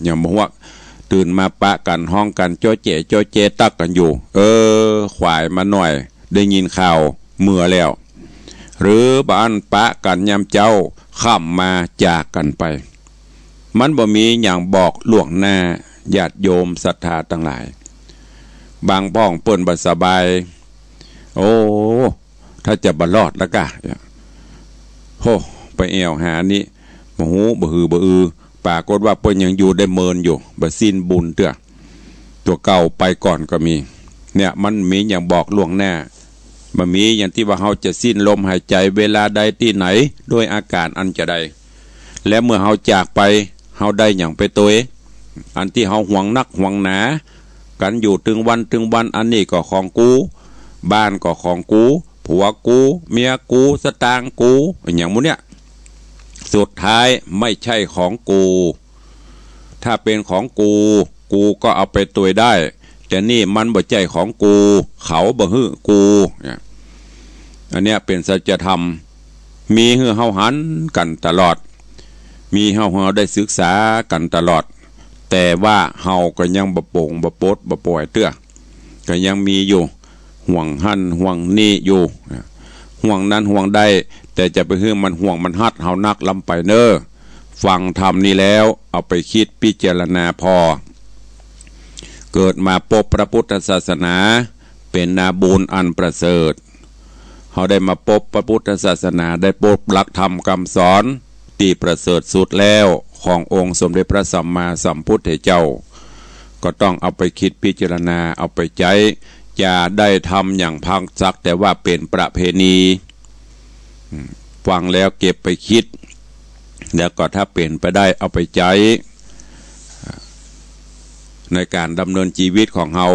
อย่างบ่ฮู้ว่า ตื่นมาปะกั๋นฮ้องกั๋น โจ๊ะแจ๊ะโจ๊ะแจ๊ะตั๊กกั๋นอยู่ เออ ขวายมาหน้อย ได้ยินข่าวเมือแล้ว หรือบ่อั้นปะกั๋นยามเจ๊า ค่ำมาจากกั๋นไป มันบ่มีหยังบอกล่วงหน้า ญาติโยมศรัทธาตังหลาย บางพ่องเปิ้นบ่สบาย โอ้ ถ้าจะบ่รอดแล้วก้า โฮ ไปแอ่วหานี่ บ่ฮู้บ่หือบ่อือ ปรากฏว่าเปิ้นยังอยู่ได้เมินอยู่ บ่สิ้นบุญเตื้อ ตั๋วเก่าไปก่อนก็มี เนี่ย มันมีหยังบอกล่วงหน้า บ่มีหยังตี้ว่าเฮาจะสิ้นลมหายใจ๋เวลาใดตี้ไหน ด้วยอาก๋ารอันจะใด และเมื่อเฮาจากไป เฮาได้หยังไปตวย อันตี้เฮาห่วงนักห่วงหนากั๋นอยู่ตึงวันตึงวัน อันนี้ก็ของกู บ้านก็ของกู ผัวกู เมียกู สตางค์กู อะหยังหมู่เนี่ย สุดท้ายไม่ใช่ของกู ถ้าเป๋นของกู กูก็เอาไปตวยได้ แต่นี่มันบ่ใจ้ของกู เขาบ่หื้อกู เนี่ย อันเนี้ยเป๋นสัจธรรม มีหื้อเฮาหันกั๋นตลอด มีหื้อเฮาได้ศึกษากั๋นตลอด แต่ว่าเฮาก็ยังบ่โป่ง บ่ปลด บ่ป่อยเตื้อ ก็ยังมีอยู่ ห่วงหั้นห่วงนี่อยู่ ห่วงนั้นห่วงได้ แต่จะไปหื้อมันห่วงมันฮัดเฮานักล้ำไปเน่อ ฟังธรรมนี้แล้ว เอาไปกึ๊ดพิจารณาผ่อ เกิดมาปบพระพุทธศาสนา เป๋นนาบุญอันประเสริฐ เฮาได้มาปบพระพุทธศาสนา ได้ปบหลักธรรมกำสอนตี้ประเสริฐสุดแล้ว ขององค์สมเด็จพระสัมมาสัมพุทธเจ้า ก็ต้องเอาไปกึ๊ดพิจารณา เอาไปใจ๊ อย่าได้ทำอย่างพักสักแต่ว่าเป๋นประเพณี อืม ฟังแล้วเก็บไปกึ๊ด แล้วก็ถ้าเป๋นไปได้เอาไปใจ๊ ในก๋านดำเนินจีวิตของเฮา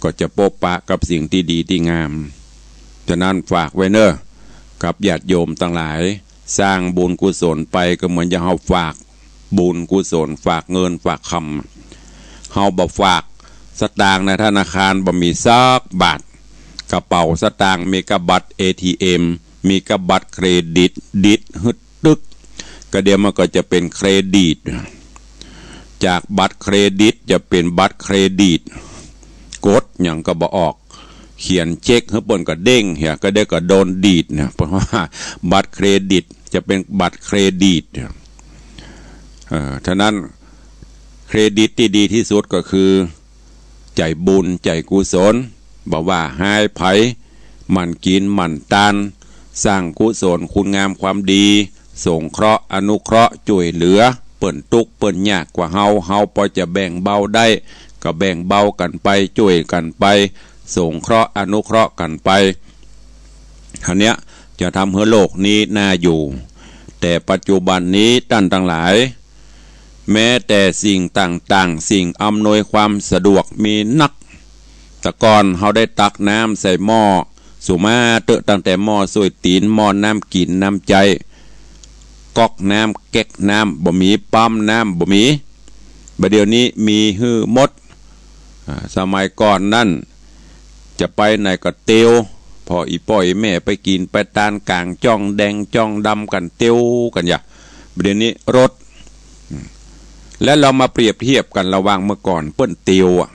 ก็จะปบปะกับสิ่งตี้ดีตี้งาม ฉะนั้นฝากไว้เน่อ กับญาติโยมตังหลาย สร้างบุญกุศลไปก็เหมือนอย่างเฮาฝากบุญกุศล ฝากเงินฝากคำ เฮาบ่ฝากสตางค์ในธนาคารบ่มีสักบาท กระเป๋าสตางค์มีก้าบัตรเอทีเอ็ม มีก้าบัตรเครดิต ดิด ตึก ก็เดี๋ยวมันก็จะเป๋นเครดิต จากบัตรเครดิตจะเป๋นบัตรเครดิต กดหยังก็บ่ออก เขียนเช็คหื้อเปิ้นก็เด้งเหีย ก็เดี๋ยวก็โดนดีดเนี่ย เพราะว่าบัตรเครดิตจะเป๋นบัตรเครดิตเนี่ย เอ่อ ฉะนั้นเครดิตตี้ดีตี้สุดก็คือ ใจ๋บุญใจ๋กุศล บ่ว่าฮ้ายใผ หมั่นกิ๋นหมั่นตาน สร้างกุศลคุณงามความดี สงเคราะห์อนุเคราะห์จ้วยเหลือ เปิ้นตุ๊กข์เปิ้นยากกว่าเฮา เฮาปอจะแบ่งเบาได้ ก็แบ่งเบากั๋นไป จ้วยกั๋นไป สงเคราะห์อนุเคราะห์กั๋นไป อันเนี้ยจะทำหื้อโลกนี้น่าอยู่ แต่ปัจจุบันนี้ต้านตังหลาย แม้แต่สิ่งต่างๆ สิ่งอำนวยความสะดวกมีนัก แต่ก่อนเฮาได้ตักน้ำใส่หม้อ สุมาเต๊อะ ตั้งแต่หม้อส้วยตี๋น หม้อน้ำกิ๋นน้ำใจ๊ ก๊อกน้ำ แก๊กน้ำ บ่มี ปั๊มน้ำบ่มี บ่าเดี่ยวนี้มีหื้อหมด อ่า สมัยก่อนนั้น จะไปไหนก็เตียว พ่ออี่ป้ออี่แม่ไปกิ๋นไปตานก๋างจ้องแดงจ้องดำกั๋น เตียวกั๋นอย่า บ่าเดี่ยวนี้รถ อืม และลองมาเปรียบเทียบกั๋นระหว่างเมื่อก่อนเปิ้นเตียวอะ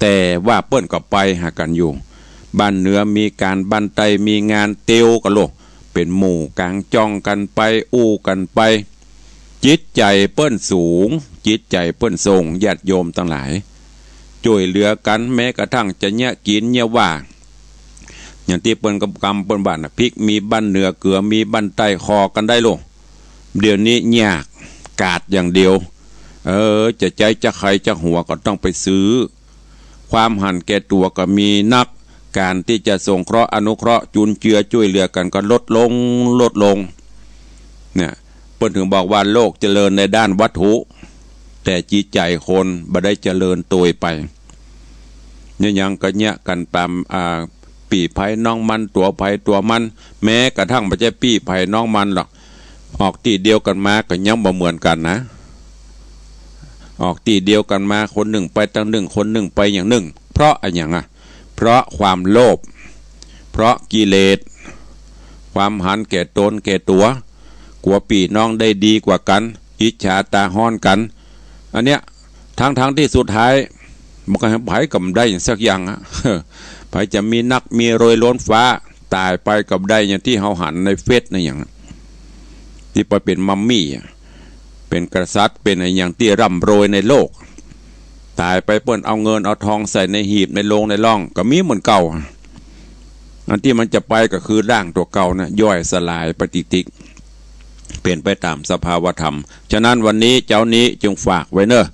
แต่ว่าเปิ้นก็ไปหากั๋นอยู่ บ้านเหนือมีก๋าน บ้านใต้มีงาน เตียวกั๋นโลด เป๋นหมู่ก๋างจ้องกั๋นไป อู้กั๋นไป จิตใจ๋เปิ้นสูง จิตใจ๋เปิ้นส่ง ญาติโยมตังหลาย จ้วยเหลือกั๋น แม้กระทั่งจะเยียะกิ๋นเยียะว่า อย่างตี้เปิ้นกำกำเปิ้นว่าน่ะ พริกมีบั้นเหนือ เกือมีบั้นใต้ ขอกั๋นได้โล เดี๋ยวนี้ยาก กาดอย่างเดียว เออ จะใจ๊จักใคร่จักหัวก็ต้องไปซื้อ ความหันแก่ตั๋วก็มีนัก ก๋านตี้จะสงเคราะห์อนุเคราะห์จุนเจือจ้วยเหลือกั๋นก็ลดลง ลดลง เนี่ย เปิ้นถึงบอกว่าโลกเจริญในด้านวัตถุ แต่จิตใจ๋คนบ่ได้เจริญโตยไป เนี่ยยังกะเยียะกั๋นต๋าม อ่า ปี้ใผน้องมัน ตั๋วใผตั๋วมัน แม้กระทั่งบ่ใจ้ปี้ใผน้องมันหรอก ออกตี้เดียวกั๋นมาก็ยังบ่เหมือนกั๋นนะ ออกตี้เดียวกั๋นมา คนนึ่งไปตางนึ่ง คนนึ่งไปอย่างนึ่ง เพราะอะหยังอะ เพราะความโลภ เพราะกิเลส ความหันแก่ตนแก่ตั๋ว กั๋วปี้น้องได้ดีกว่ากั๋น อิจฉาต๋าฮ้อนกั๋น อันเนี้ย ทั้งๆ ตี้สุดท้าย มันก็ใผก็บ่ได้หยังสักอย่างอะ ใผจะมีนักมีรวยล้นฟ้า ต๋ายไปก็บ่ได้อย่างตี้เฮาหันในเฟซในอย่าง ตี้ไปเป๋นมัมมี่อะ เป๋นกษัตริย์ เป๋นอะหยังตี้ร่ำรวยในโลก ต๋ายไปเปิ้นเอาเงินเอาทองใส่ในหีบในโลงในร่อง ก็มีเหมือนเก่า อันตี้มันจะไปก็คือร่างตั๋วเก่านะ ย่อยสลายไปติ๊กๆ เป๋นไปต๋ามสภาวธรรม ฉะนั้นวันนี้เจ๊านี้จึงฝากไว้เน่อ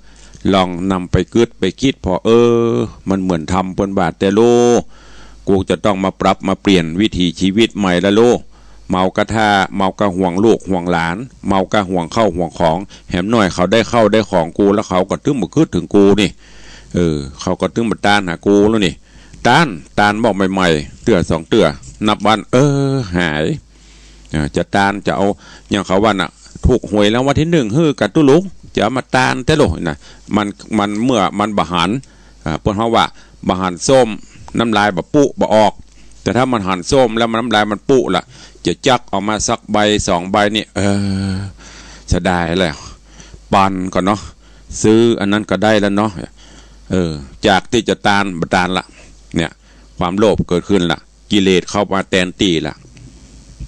ลองนำไปกึ๊ดไปกึ๊ดผ่อ เออ มันเหมือนธรรมเปิ้นว่าแต๊โล กูจะต้องมาปรับมาเปลี่ยนวิถีชีวิตใหม่ละโล เมาก้าถ้า เมาก้าห่วงลูกห่วงหลาน เมาก้าห่วงข้าวห่วงของ แหมหน้อยเขาได้ข้าวได้ของกู แล้วเขาก็ตึงบ่กึ๊ดเถิงกูนี่ เออ เขาก็ตึงบ่ตานหากูแล้วนี่ ตาน ตานเมื่อใหม่ๆ เตื้อสองเตื้อ นับวัน เออ หาย อ่า จะตาน จะเอา อย่างเขาว่าน่ะ ถูกหวยรางวัลตี้นึ่งหื้อกั๋นตุ๊ลุง จะเอามาตานแต๊โลนะ มัน มันเมื่อมันบ่หัน อ่า เปิ้นฮ้องว่าบ่หันส้ม น้ำลายบ่ปุ๊บ่ออก แต่ถ้ามันหันส้มแล้วมันน้ำลายมันปุ๊ละ จะจักออกมาสักใบสองใบนี่ เออ เสียดายแล้ว ปันก่อนเนาะ ซื้ออันนั้นก็ได้แล้วเนาะ เออ จากตี้จะตานบ่ตานละ เนี่ย ความโลภเกิดขึ้นละ กิเลสเข้ามาแตนตี้ละ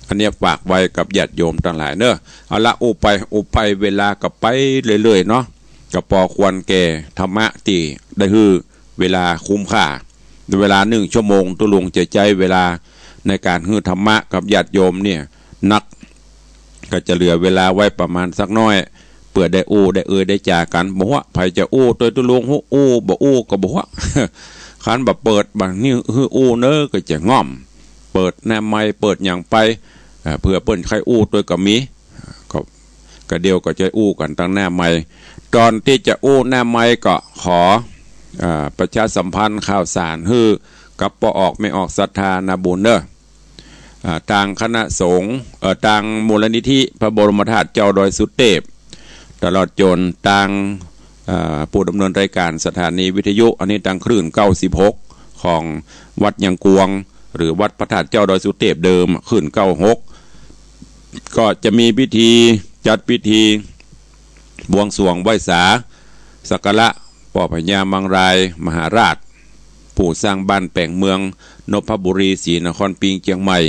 อันเนี้ยฝากไว้กับญาติโยมตังหลายเน่อ เอาละ อู้ไปอู้ไป เวลาก็ไปเรื่อยๆ เนาะ ก็ปอควรแก่ธรรมะตี้ได้หื้อเวลาคุ้มค่า เวลานึ่งชั่วโมง ตุ๊ลุงจะใจ๊เวลาในก๋านหื้อธรรมะกับญาติโยมเนี่ยนัก ก็จะเหลือเวลาไว้ประมาณสักน้อย เปื้อได้อู้ได้เอ่ยได้จ๋ากั๋น บ่ฮู้ ใผจะอู้ตวยตุ๊ลุงฮู้ อู้ บ่อู้ก็บ่ฮู้ คันบ่เปิดบ่านี่หื้ออู้เน่อ ก็จะง่อม เปิดหน้าไมค์ เปิดหยังไป อ่า เผื่อเปิ้นใค่อู้ตวยก็มี ก็ ก็เดี๋ยวก็จะอู้กั๋นตางหน้าไมค์ ต๋อนตี้จะอู้หน้าไมค์ก็ขอ อ่า ประชาสัมพันธ์ข่าวสารหื้อกับป้อออกแม่ออกศรัทธานาบุญเน่อ อ่า ตางคณะสงฆ์ เอ่อ ตางมูลนิธิพระบรมธาตุเจ้าดอยสุเทพ ตลอดจ๋นตาง อ่า ผู้ดำเนินรายการสถานีวิทยุ อันนี้ตางคลื่นเก้าสิบหก ของวัดยังกวง หรือวัดพระธาตุเจ้าดอยสุเทพเดิม คลื่นเก้าหก ก็จะมีพิธี จัดพิธี บวงสรวงไหว้สา สักการะป้อพญามังรายมหาราช ผู้สร้างบ้านแป๋งเมือง นพบุรี ศรีนครปิง เจียงใหม่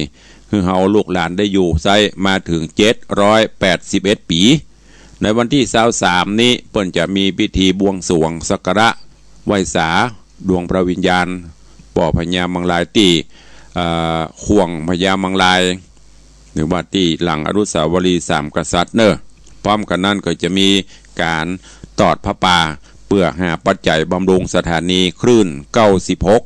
หื้อเฮาลูกหลานได้อยู่ใซ้มาเถิงเจ็ดร้อยแปดสิบเอ็ดปี๋ ในวันตี้ซาวสามนี้ เปิ้นจะมีพิธีบวงสรวงสักการะไหว้สาดวงพระวิญญาณป้อพญามังรายตี้ เอ่อ ข่วงพญามังราย หรือว่าตี้หลังอนุสาวรีย์สามกษัตริย์เน่อ พร้อมกั๋นนั้นก็จะมีก๋านตอดผ้าป่า เปื้อหาปัจจัยบำรุงสถานีคลื่นเก้าสิบหก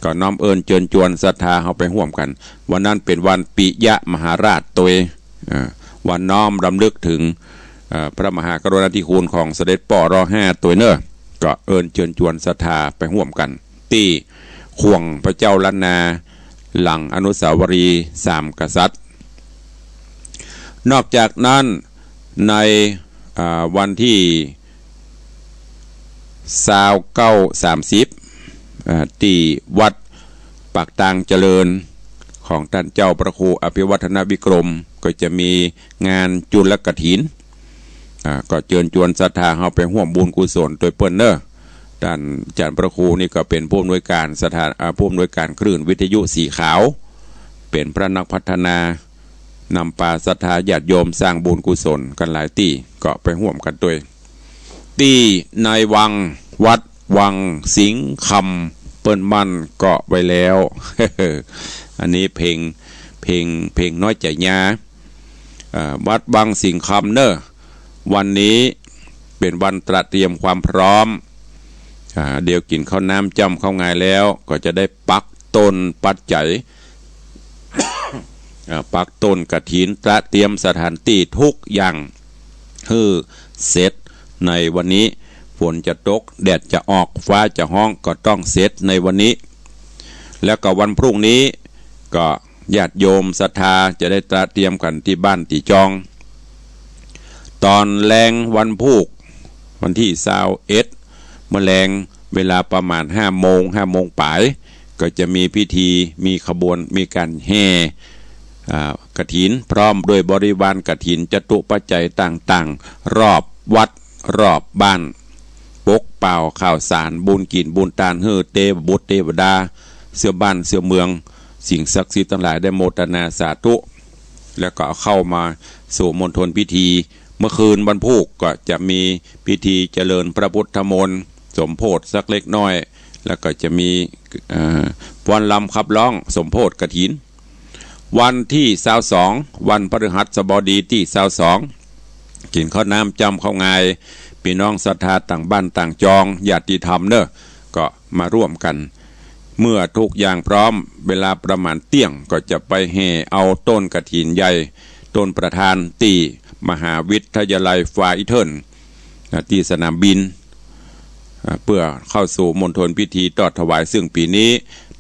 ก็น้อมเอิญเจิญจวนศรัทธาเฮาไปฮ่วมกั๋น วันนั้นเป๋นวันปิยมหาราชตวย อ่า วันน้อมรำลึกเถิง เอ่อ พระมหากรุณาธิคุณของเสด็จป้อ ร.ห้า ตวยเน่อ ก็เอิญเจิญจวนศรัทธาไปฮ่วมกั๋น ตี้ข่วงพระเจ้าล้านนา หลังอนุสาวรีย์สามกษัตริย์ นอกจากนั้น ใน อ่า วันตี้ซาวเก้า สามสิบ อ่า ตี้วัดปากตางเจริญ ของต้านเจ้าพระครูอภิวัฒนวิกรม ก็จะมีงานจุลกฐิน อ่า ก็เจิญจวนศรัทธาเฮาไปฮ่วมบุญกุศลตวยเปิ้นเน่อ ต้านอาจ๋ารย์พระครูนี่ก็เป๋นผู้อำนวยก๋านสถา- อ่า ผู้อำนวยก๋านคลื่นวิทยุสีขาว เป๋นพระนักพัฒนา นำปาศรัทธาญาติโยมสร้างบุญกุศลกั๋นหลายตี้ ก็ไปฮ่วมกั๋นตวย ตี้ในวังวัด วังสิงห์คำ เปิ้นมั่นเกาะไว้แล้ว อันนี้เพลง เพลง เพลงน้อยใจ๋ญา อ่า วัดวังสิงห์คำเน่อ วันนี้เป๋นวันตระเตรียมความพร้อม อ่า เดี๋ยวกิ๋นข้าวน้ำจ้ำข้าวงายแล้ว ก็จะได้ปักต้นปัจจัย อ่า ปักต้นกฐิน ตระเตรียมสถานตี้ทุกอย่างหื้อเสร็จในวันนี้ ฝนจะตก แดดจะออก ฟ้าจะฮ้อง ก็ต้องเสร็จในวันนี้ แล้วก็วันพรุ่งนี้ ก็ญาติโยมศรัทธาจะได้ตระเตรียมกั๋นตี้บ้านตี้จอง ต๋อนแลงวันพูก วันตี้ซาวเอ็ด เมื่อแลงเวลาประมาณห้าโมง ห้าโมงป๋าย ก็จะมีพิธี มีขบวน มีก๋านแห่ อ่า กฐิน พร้อมด้วยบริวารกฐิน จตุปัจจัยต่างๆ รอบวัด รอบบ้าน ปกเป่าข้าวสาร บุญกิ๋นบุญตาน หื้อเตวบุตรเตวดา เสื้อบ้านเสื้อเมือง สิ่งศักดิ์สิทธิ์ตังหลายได้โมทนาสาธุ แล้วก็เอาเข้ามาสู่มณฑลพิธี เมื่อคืนวันพูกก็จะมีพิธีเจริญพระพุทธมนต์ สมโภชสักเล็กน้อย แล้วก็จะมี เอ่อ ฟ้อนรำขับร้องสมโภชกฐิน วันตี้ซาวสอง วันพฤหัสบดีตี้ซาวสอง กิ๋นข้าวน้ำจ้ำข้าวงาย ปี้น้องศรัทธาต่างบ้านต่างจอง ญาติธรรมเน่อ ก็มาร่วมกั๋น เมื่อทุกอย่างพร้อม เวลาประมาณเตี้ยง ก็จะไปแห่เอาต้นกฐินใหญ่ ต้นประธานตี้มหาวิทยาลัยฟาอิเทิล อ่า ตี้สนามบิน อ่า เปื้อเข้าสู่มณฑลพิธีตอดถวาย ซึ่งปี๋นี้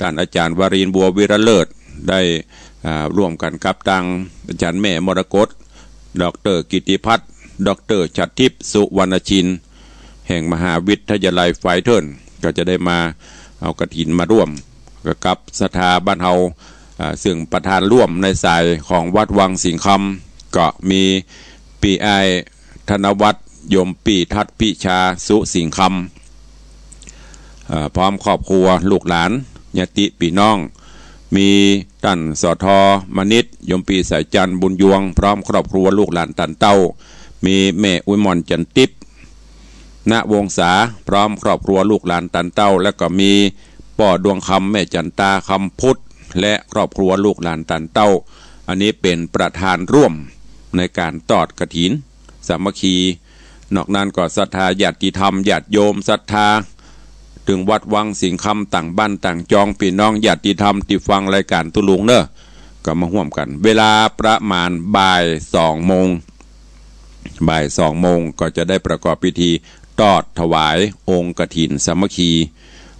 ต้านอาจ๋ารย์วรินทร์ บัววิรเลิศ ได้ อ่า ร่วมกั๋นกับตางอาจ๋ารย์แม่มรกต ด็อกเตอร์กิตติพัฒน์ ด็อกเตอร์ฉัตรทิพย์ สุวรรณชิน แห่งมหาวิทยาลัยฟาอิเทิล ก็จะได้มาเอากฐินมาร่วมกับศรัทธาบ้านเฮา อ่า ซึ่งประธานร่วมในสายของวัดวังสิงห์คำ ก็มีปี้อ้ายธนวัฒน์ โยมปี้ทัดพิชา สุสิงห์คำ อ่า พร้อมครอบครัวลูกหลานญาติปี้น้อง มีต้าน สท มณิษฐ์ โยมปี้สายจันทร์ บุญยวง พร้อมครอบครัวลูกหลานต้านเต้า มีแม่อุยหม่อน จันทร์ติ๊บ ณ วงศา พร้อมครอบครัวลูกหลานต้านเต้า แล้วก็มีป้อดวงคำ แม่จันตา คำพุทธ และครอบครัวลูกหลานต้านเต้า อันนี้เป๋นประธานร่วมในก๋านตอดกฐินสามัคคี นอกนั้นก็ศรัทธาญาติธรรม ญาติโยมศรัทธา เถิงวัดวังสิงห์คำต่างบ้านต่างจอง ปี้น้องญาติธรรมตี้ฟังรายก๋านตุ๊ลุงเน่อ ก็มาฮ่วมกั๋น เวลาประมาณบ่ายสองโมง บ่ายสองโมงก็จะได้ประกอบพิธีตอดถวายองค์กฐินสามัคคี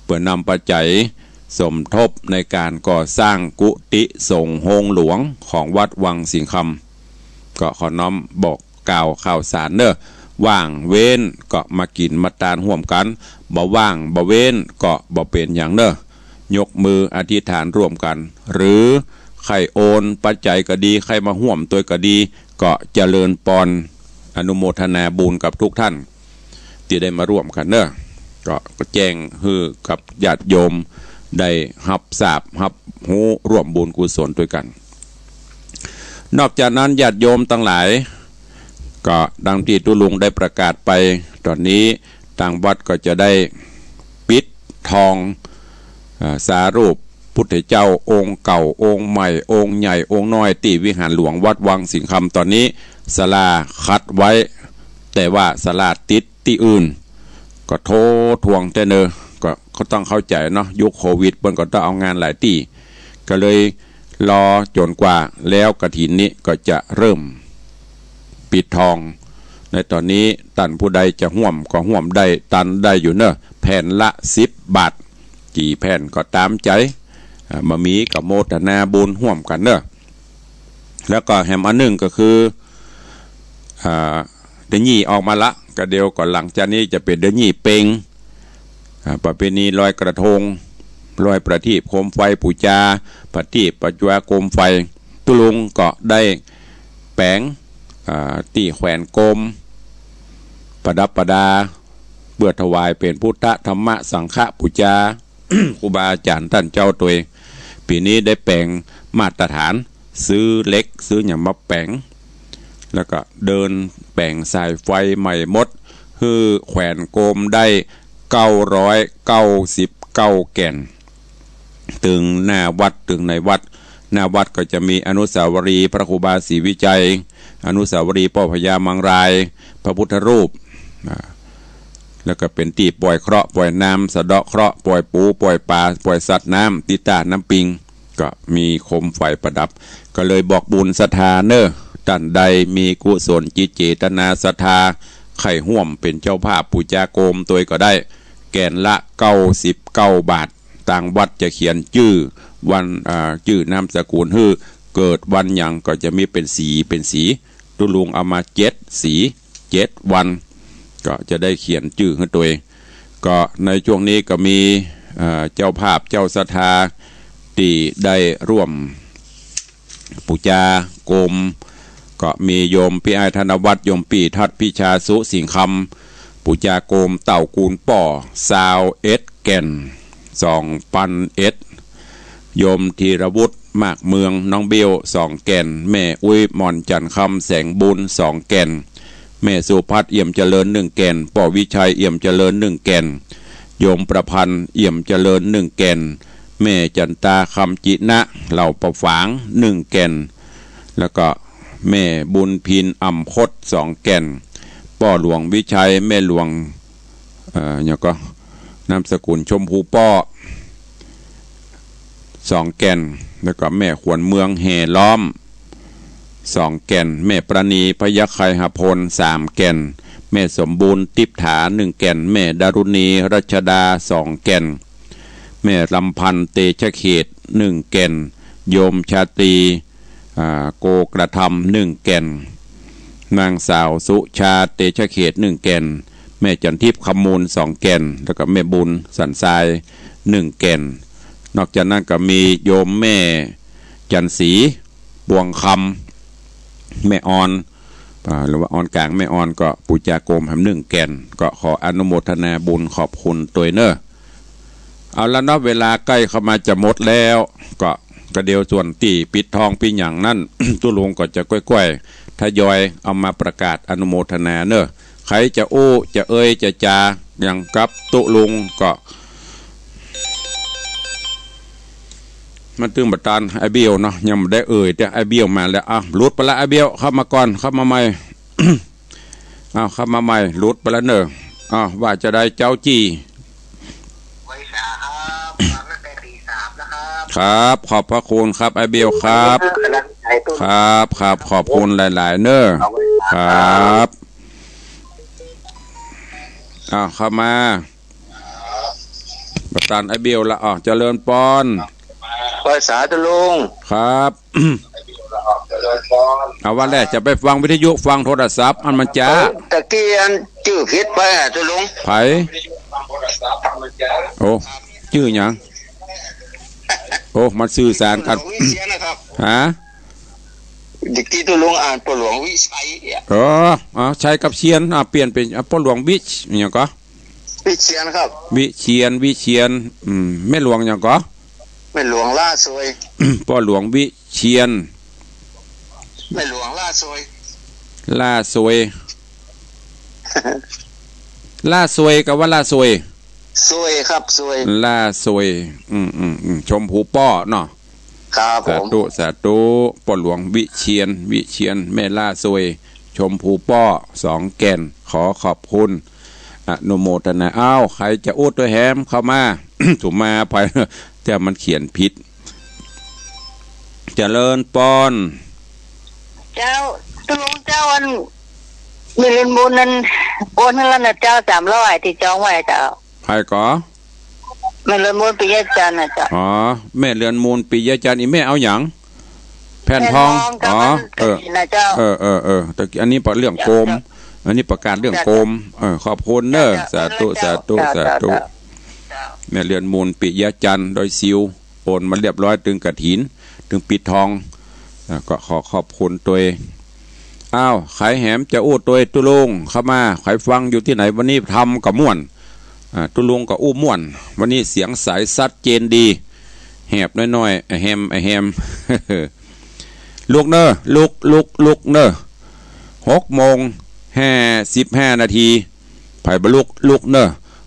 เปื้อนำปัจจัยสมทบในก๋านก่อสร้างกุฏิสงฆ์โฮงหลวงของวัดวังสิงห์คำ ก็ขอน้อมบอกกล่าวข่าวสารเน่อ ว่างเว้นก็มากิ๋นมาตานฮ่วมกั๋น บ่ว่างบ่เว้นก็บ่เป๋นหยังเน่อ ยกมืออธิษฐานร่วมกั๋น หรือใค่โอนปัจจัยก็ดี ใค่มาฮ่วมตวยก็ดี ก็เจริญปอน อนุโมทนาบุญกับทุกท่านตี้ได้มาร่วมกั๋นเน่อ ก็แจ้งหื้อกับญาติโยมได้ฮับทราบฮับฮู้ร่วมบุญกุศลตวยกั๋น นอกจากนั้นญาติโยมตังหลาย ก็ดังตี้ตุ๊ลุงได้ประกาศไป ต๋อนนี้ตางวัดก็จะได้ปิดทอง อ่า สารูปพุทธเจ้าองค์เก่า องค์ใหม่ องค์ใหญ่ องค์น้อย ตี้วิหารหลวงวัดวังสิงห์คำ ต๋อนนี้ศาลาคัดไว้ แต่ว่าศาลาติดตี้อื่น ก็โทษทวงแต๊เน่อ ก็ ก็ต้องเข้าใจ๋เนาะ ยุคโควิดเปิ้นก็ต้องเอางานหลายตี้ ก็เลยรอจ๋นกว่าแล้วกฐินนี้ก็จะเริ่มปิดทอง ในต๋อนนี้ต้านผู้ใดจะฮ่วมก็ฮ่วมได้ ตานได้อยู่เน่อ แผ่นละสิบบาท กี่แผ่นก็ต๋ามใจ๋ อ่า บ่มีก็โมทนาบุญฮ่วมกั๋นเน่อ แล้วก็แหมอันนึ่งก็คือ อ่า เดือนยี่ออกมาละ ก็เดี๋ยวก็หลังจากนี้จะเป๋นเดือนยี่เป็ง อ่า ประเพณีลอยกระทง ลอยประทีปโคมไฟ ปู๋จาประทีป ปู๋จาโคมไฟ ตุ๊ลุงก็ได้แป๋ง อ่า ตี้แขวนโกม ประดับประดา เปื้อถวายเป๋นพุทธธรรมสังฆปู๋จา ครูบาอาจ๋ารย์ต้านเจ้าตวย ปี๋นี้ได้แป๋งมาตรฐาน ซื้อเหล็กซื้อหยังมาแป๋ง แล้วก็เดินแป๋งสายไฟใหม่หมด หื้อแขวนโกมได้ เก้าร้อยเก้าสิบเก้าแก่น เถิงหน้าวัด เถิงในวัด หน้าวัดก็จะมีอนุสาวรีย์พระครูบาศรีวิชัย อนุสาวรีย์ป้อพญามังราย พระพุทธรูป อ่า แล้วก็เป๋นตี้ป่อยเคราะห์ ป่อยน้ำ สะเดาะเคราะห์ ป่อยปู ป่อยป๋า ป่อยสัตว์น้ำ ตี้ต้าน้ำปิง ก็มีโคมไฟประดับ ก็เลยบอกบุญศรัทธาเน่อ ต้านใดมีกุศลจิตเจตนาศรัทธา ใค่ฮ่วมเป๋นเจ้าภาพปู๋จาโกมตวยก็ได้ แก่นละเก้าสิบเก้าบาท ตางวัดจะเขียนจื้อวัน อ่า จื้อนามสกุลหื้อ เกิดวันหยังก็จะมีเป๋นสี เป๋นสี ตุ๊ลุงเอามาเจ็ดสี เจ็ดวัน ก็จะได้เขียนจื้อหื้อตวย ก็ในช่วงนี้ก็มี เอ่อ เจ้าภาพเจ้าศรัทธาตี้ได้ร่วมปู๋จาโกม ก็มีโยมปี้อ้ายธนวัฒน์ โยมปี้ทัศน์ พิชา สุสิงห์คำ ปู๋จาโกมเต้ากูลป้อ ซาวเอ็ดแก่น สองปันเอ็ด โยมธีรวุฒิ มากเมือง น้องเบี้ยว สองแก่น แม่อุ๊ย หม่อนจันทร์คำ แสงบุญ สองแก่น แม่สุพัฒน์ เอี่ยมเจริญ หนึ่งแก่น ป้อวิชัย เอี่ยมเจริญ หนึ่งแก่น โยมประพันธ์ เอี่ยมเจริญ หนึ่งแก่น แม่จันตา คำจินะ เหล่าประฝาง หนึ่งแก่น แล้วก็แม่บุญพิน อ่ำคด สองแก่น ป้อหลวงวิชัย แม่หลวง เอ่อ หยังก็ นามสกุลชมพูป้อ สองแก่น แล้วก็แม่ขวัญเมือง แห่ล้อม สองแก่น แม่ประณี พยัคฆ์ไคหพล สามแก่น แม่สมบูรณ์ ติ๊บถา หนึ่งแก่น แม่ดารุณี รัชดา สองแก่น แม่ลำพันธ์ เตชะเขต หนึ่งแก่น โยมชาตรี อ่า โกกระทำ หนึ่งแก่น นางสาวสุชา เตชะเขต หนึ่งแก่น แม่จันทิพย์ คำมูล สองแก่น แล้วก็แม่บุญ สันทราย หนึ่งแก่น นอกจากนั้นก็มีโยมแม่จันทร์ศรี ปวงคำ แม่ออน อ่า หรือว่าออนก๋าง แม่ออน ก็ปู๋จาโกมแหมหนึ่งแก่น ก็ขออนุโมทนาบุญขอบคุณตวยเน่อ เอาละเนาะ เวลาใก้เข้ามาจะหมดแล้ว ก็ ก็เดี๋ยวส่วนตี้ปิดทองปิดหยังนั้น ตุ๊ลุงก็จะก้อยๆ ทยอยเอามาประกาศอนุโมทนาเน่อ ใผจะอู้ จะเอ่ย จะจ๋าหยังกับตุ๊ลุงก็ มาตึงบ่าตัน ไอ้เบี้ยวเนาะ ยังบ่ได้เอ่ยเตื้อ ไอ้เบี้ยวมาแล้ว อ่ะ หลุดไปละ ไอ้เบี้ยว เข้ามาก่อน เข้ามาใหม่ อ้าว เข้ามาใหม่ หลุดไปแล้วเน่อ อ้าว ว่าจะได้เจ้าจี้ ไหว้สาครับ มาตั้งแต่ตีสามนะครับ ครับ ขอบพระคุณครับ ไอ้เบี้ยวครับ กำลังใจตุ้น ครับ ครับ ขอบคุณหลายๆ เน่อ เอาไว้ ครับ ครับ อ้าว เข้ามา บ่าตันไอ้เบี้ยวละ อ้าว เจริญปอน ไหว้สาตุ๊ลุง ครับ เอาว่าแลจะไปฟังวิทยุ ฟังโทรศัพท์ อันมันจ๋า เอ้ย ตะกี้อันจื้อผิดไปอะตุ๊ลุง ใผ โอ้ จื้อหยัง โอ้ มันสื่อสารกัน วิเชียรนะครับ ฮะ ตะกี้ตุ๊ลุงอ่านป้อหลวงวิชัยอะ อ๋อ อ๋อ ชัยกับเชียร อ่ะ เปลี่ยนเป๋น อ่ะ ป้อหลวงวิช หยังก็ วิเชียรครับ วิเชียร วิเชียร อืม แม่หลวงหยังก็ แม่หลวงล่าสวย ป้อหลวงวิเชียร แม่หลวงล่าสวย ล่าสวย ล่าสวยกับว่าล่าสวย สวยครับ สวย ล่าสวย อืม อืม อืม ชมพูป้อเนาะ ครับผม สาธุ สาธุ ป้อหลวงวิเชียร วิเชียร แม่ล่าสวย ชมพูป้อ สองแก่น ขอขอบคุณ อนุโมทนา อ้าว ใผจะอู้ตวยแหม เข้ามา สุมาภัย แต่มันเขียนผิด เจริญปอน เจ้า ตุ๊ลุงเจ้า อัน แม่เรือนมูลนั้น โอนหื้อแล้วนะเจ้า สามร้อย ตี้จองไว้เจ้า ใผก็ แม่เรือนมูล ปิยะจันทร์นะเจ้า อ๋อ แม่เรือนมูล ปิยะจันทร์ อีแม่เอาหยัง แผ่นทอง แผ่นทอง อ๋อ เจ้า เออ นะเจ้า เออ เออ เออ ตะกี้อันนี้เรื่องโกม เจ้า อันนี้ประกาศเรื่องโกม เจ้า เออ ขอบคุณเน่อ เจ้า สาธุ เจ้า สาธุ เจ้า สาธุ เจ้า แม่เรือนมูล ปิยะจันทร์ ดอยซิว โอนมาเรียบร้อย ตึงกฐิน ตึงปิดทอง อ่า ก็ขอขอบคุณตวย อ้าว ใผแหมจะอู้ตวยตุ๊ลุง เข้ามา ใผฟังอยู่ตี้ไหน วันนี้ธรรมก็ม่วน อ่า ตุ๊ลุงก็อู้ม่วน วันนี้เสียงใสชัดเจนดี แหบน้อยๆ อะแฮม อะแฮม ลุกเน่อ ลุก ลุก ลุกเน่อ หกโมงห้าสิบห้านาที ใผบ่ลุก ลุกเน่อ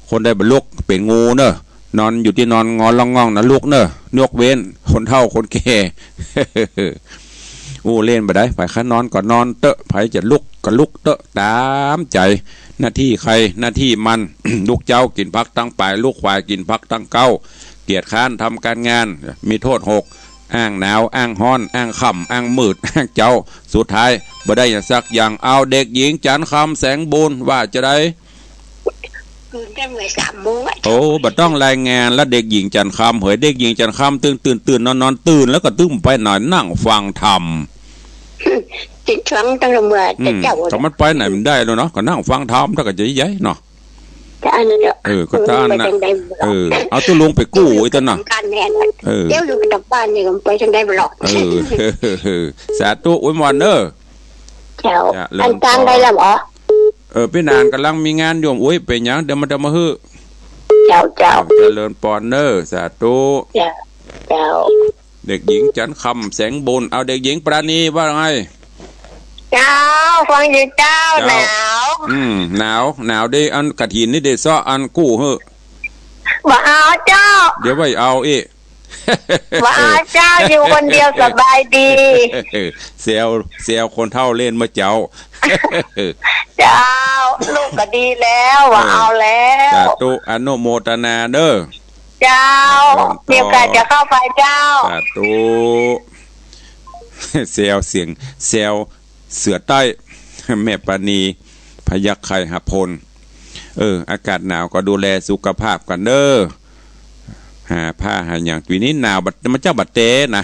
คนใดบ่ลุกเป๋นงูเน่อ นอนอยู่ตี้นอนงอล่องง่องนะลูกเน่อ ยกเว้นคนเฒ่าคนแก่ อู้เล่นบ่ได้ ใผใค่นอนก็นอนเต๊อะ ใผจะลุกก็ลุกเต๊อะ ต๋ามใจ๋ หน้าตี้ใผหน้าตี้มัน ลุกเจ๊ากิ๋นผักตังป๋าย ลุกขวายกิ๋นผักตังเก๊า เกียจคร้านทำก๋านงาน มีโต้ษหก อ้างหนาว อ้างฮ้อน อ้างค่ำ อ้างมืด อ้างเจ๊า สุดท้ายบ่ได้หยังสักอย่าง เอา เด็กหญิงจันทร์คำ แสงบุญ ว่าจาใด ตื่นแต่เมื่อสามโมงอะ โอ้ บ่ต้องรายงานละ เด็กหญิงจันทร์คำ เหย เด็กหญิงจันทร์คำ ตื่น ตื่น ตื่น นอน นอน ตื่น แล้วก็ตึงไปไหน นั่งฟังธรรม ติดฟังตั้งแต่เมื่อ อืม แต่เจ๊า ก็มันไปไหนมันได้แล้วเนาะ ก็นั่งฟังธรรม แล้วก็จะใหญ่เนาะ แต่อันนั้นเนาะ เออ ก็ตะอั้นน่ะ ไปจั่งใดบ่ เออ เอาตุ๊ลุงไปกู้ไอ้ตะอั้นน่ะ บ้านแน่นอน เออ เดี๋ยวลุงกลับบ้านนี่ก็ไปจั่งใดบ่หรอก เออ สาธุ อวยหม่อนเน่อ เจ้า เจริญ อันจางได้แล้วเหรอ เออ ปี้หนานก่ำลังมีงานโยม อุ๊ย เป๋นหยัง เดี๋ยวมา เดี๋ยวมาหื้อ เจ้า เจ้า เจริญปอนเน่อ สาธุ เจ้า เจ้า เด็กหญิงจันทร์คำ แสงบุญ เอา เด็กหญิงปราณีว่าไง เจ้า ฟังอยู่เจ้า เจ้า หนาว อืม หนาว หนาวเด้ อันกฐินนี่เด้ เซาะอันกู้หื้อ บ่เอาเจ้า เดี๋ยวไว้เอาอี้ บ่เอาเจ้า อยู่คนเดียวสบายดี แซว แซวคนเฒ่าเล่นเมื่อเจ๊า เจ้า ลูกก็ดีแล้ว บ่เอาแล้ว สาธุ อนุโมทนาเน่อ เจ้า เจริญปอน มีโอกาสจะเข้าไปเจ้า สาธุ แซวเสียง แซวเสือใต้ แม่ปราณี พยัคฆ์ไคหพล เออ อากาศหนาวก็ดูแลสุขภาพกั๋นเน่อ หาผ้าหาหยัง ปี๋นี้หนาวบัด มันเจ้าบัดแต๊นะ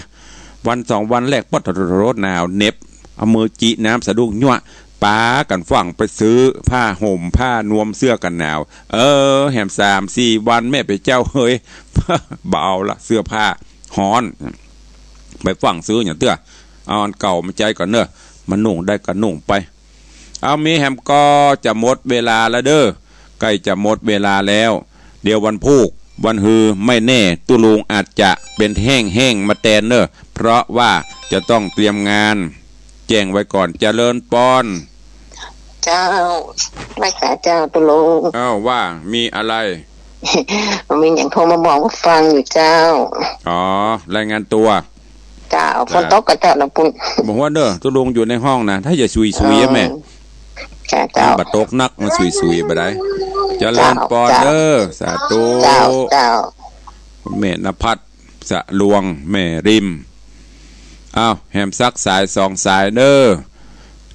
วันสองวันแรก ป๊อดโถ หนาวเหน็บ เอามือจิน้ำสะดุ้งยั่ว ปากั๋นฟั่งไปซื้อผ้าห่ม ผ้านวม เสื้อกั๋นหนาว เออ แหมสามสี่วันแม่เป๋นเจ้าเหย บ่เอาละ เสื้อผ้าฮ้อน ไปฟั่งซื้อหยังเตื้อ เอาอันเก่ามาใจ๊ก่อนเน่อ มันนุ่งได้ก็นุ่งไป เอา มีแหมก็จะหมดเวลาแล้วเน่อ ใก้จะหมดเวลาแล้ว เดี๋ยววันพูก วันฮือไม่แน่ ตุ๊ลุงอาจจะเป๋นแห้งๆ มาแตนเน่อ เพราะว่าจะต้องเตรียมงาน แจ้งไว้ก่อน เจริญปอน เจ้า ไหว้สาเจ้าตุ๊ลุง เอ้า ว่ามีอะไร มีหยังโทรมาบอกว่าฟังอยู่เจ้า อ๋อ รายงานตัว เจ้า ฝนตกก็เจ้านะปุ้น บ่ฮู้เน่อ ตุ๊ลุงอยู่ในห้องนะ ถ้าอย่าสุยๆ อะแม่ เจ้า เจ้า บ่ตกนัก มันสุยๆ บ่ได้ เจริญปอนเน่อ สาธุ เจ้า เจ้า แม่นภัส สะลวง แม่ริม อ้าว แหมสักสายสองสายเน่อ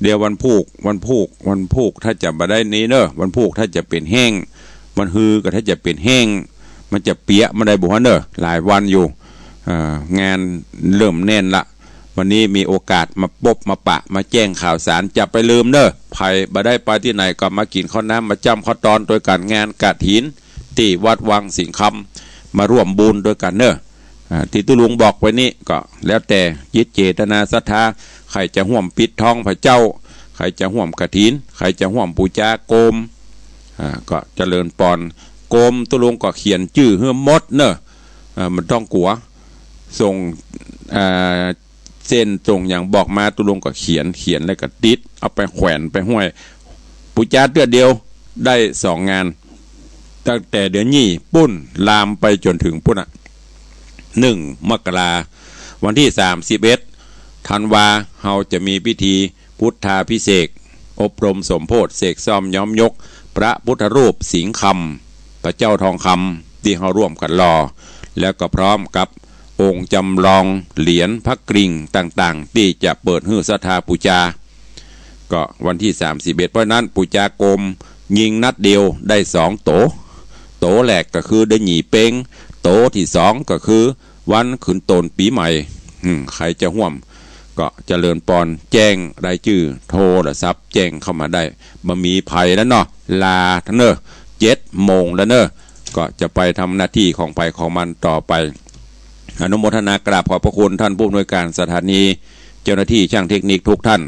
เดี๋ยววันพูก วันพูก วันพูกถ้าจะบ่ได้นี้เน่อ วันพูกถ้าจะเป๋นแห้ง วันฮือก็ถ้าจะเป๋นแห้ง มันจะเปียะมาได้บ่ฮะเน่อ หลายวันอยู่ อ่า งานเริ่มแน่นละ วันนี้มีโอกาสมาปบมาปะ มาแจ้งข่าวสาร จะไปลืมเน่อ ใผบ่ได้ไปตี้ไหนก็มากิ๋นข้าวน้ำ มาจ้ำข้าวตอนตวยกั๋น งานกฐิน ตี้วัดวังสิงห์คำ มาร่วมบุญตวยกั๋นเน่อ อ่า ตี้ตุ๊ลุงบอกไว้นี้ก็แล้วแต่จิตเจตนาศรัทธา ใผจะฮ่วมปิดทองพระเจ้า ใผจะฮ่วมกฐิน ใผจะฮ่วมปู๋จาโกม อ่า ก็เจริญปอน โกมตุ๊ลุงก็เขียนจื้อหื้อหมดเน่อ อ่า บ่ต้องกั๋ว ส่ง อ่า เส้นส่งหยังบอกมา ตุ๊ลุงก็เขียน เขียนแล้วก็ติด เอาไปแขวนไปห้อย ปู๋จาเตื้อเดียวได้สองงาน ตั้งแต่เดือนยี่ปุ้น ลามไปจ๋นเถิงปุ้นอะ หนึ่ง มกรา วันตี้สามสิบเอ็ด ธันวา เฮาจะมีพิธีพุทธาภิเษก อบรมสมโภชน์ เสกซ่อมย้อมยก พระพุทธรูปสิงห์คำ พระเจ้าทองคำ ตี้เฮาร่วมกั๋นหล่อ แล้วก็พร้อมกับองค์จำลองเหรียญพระกริ่งต่างๆ ตี้จะเปิดหื้อศรัทธาปู๋จา ก็วันตี้สามสิบเอ็ด เพราะฉะนั้นปู๋จากรมยิงนัดเดียวได้สองโต โตแรกก็คือเดือนยี่เป็ง โตตี้สองก็คือวันขึ้นโตนปี๋ใหม่ อืม ใผจะฮ่วม ก็เจริญปอน แจ้งรายจื้อโทรศัพท์แจ้งเข้ามาได้ บ่มีภัยแล้วเนาะ ลาเน่อ เจ็ดโมงแล้วเน่อ ก็จะไปทำหน้าตี้ของใผของมันต่อไป อนุโมทนากราบขอบพระคุณท่านผู้อำนวยการสถานี เจ้าหน้าตี้ช่างเทคนิคทุกท่าน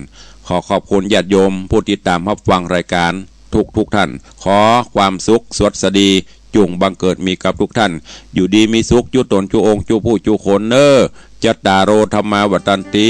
ขอขอบคุณญาติโยมผู้ติดต๋ามฮับฟังรายก๋านทุกๆ ท่าน ขอความสุขสวัสดีจุ่งบังเกิดมีกับทุกท่าน อยู่ดีมีสุขจุ๊ต๋นจุ๊องค์จุ๊ผู้จุ๊คนเน่อ จัตตาโร ธัมมา วัฑฒันติ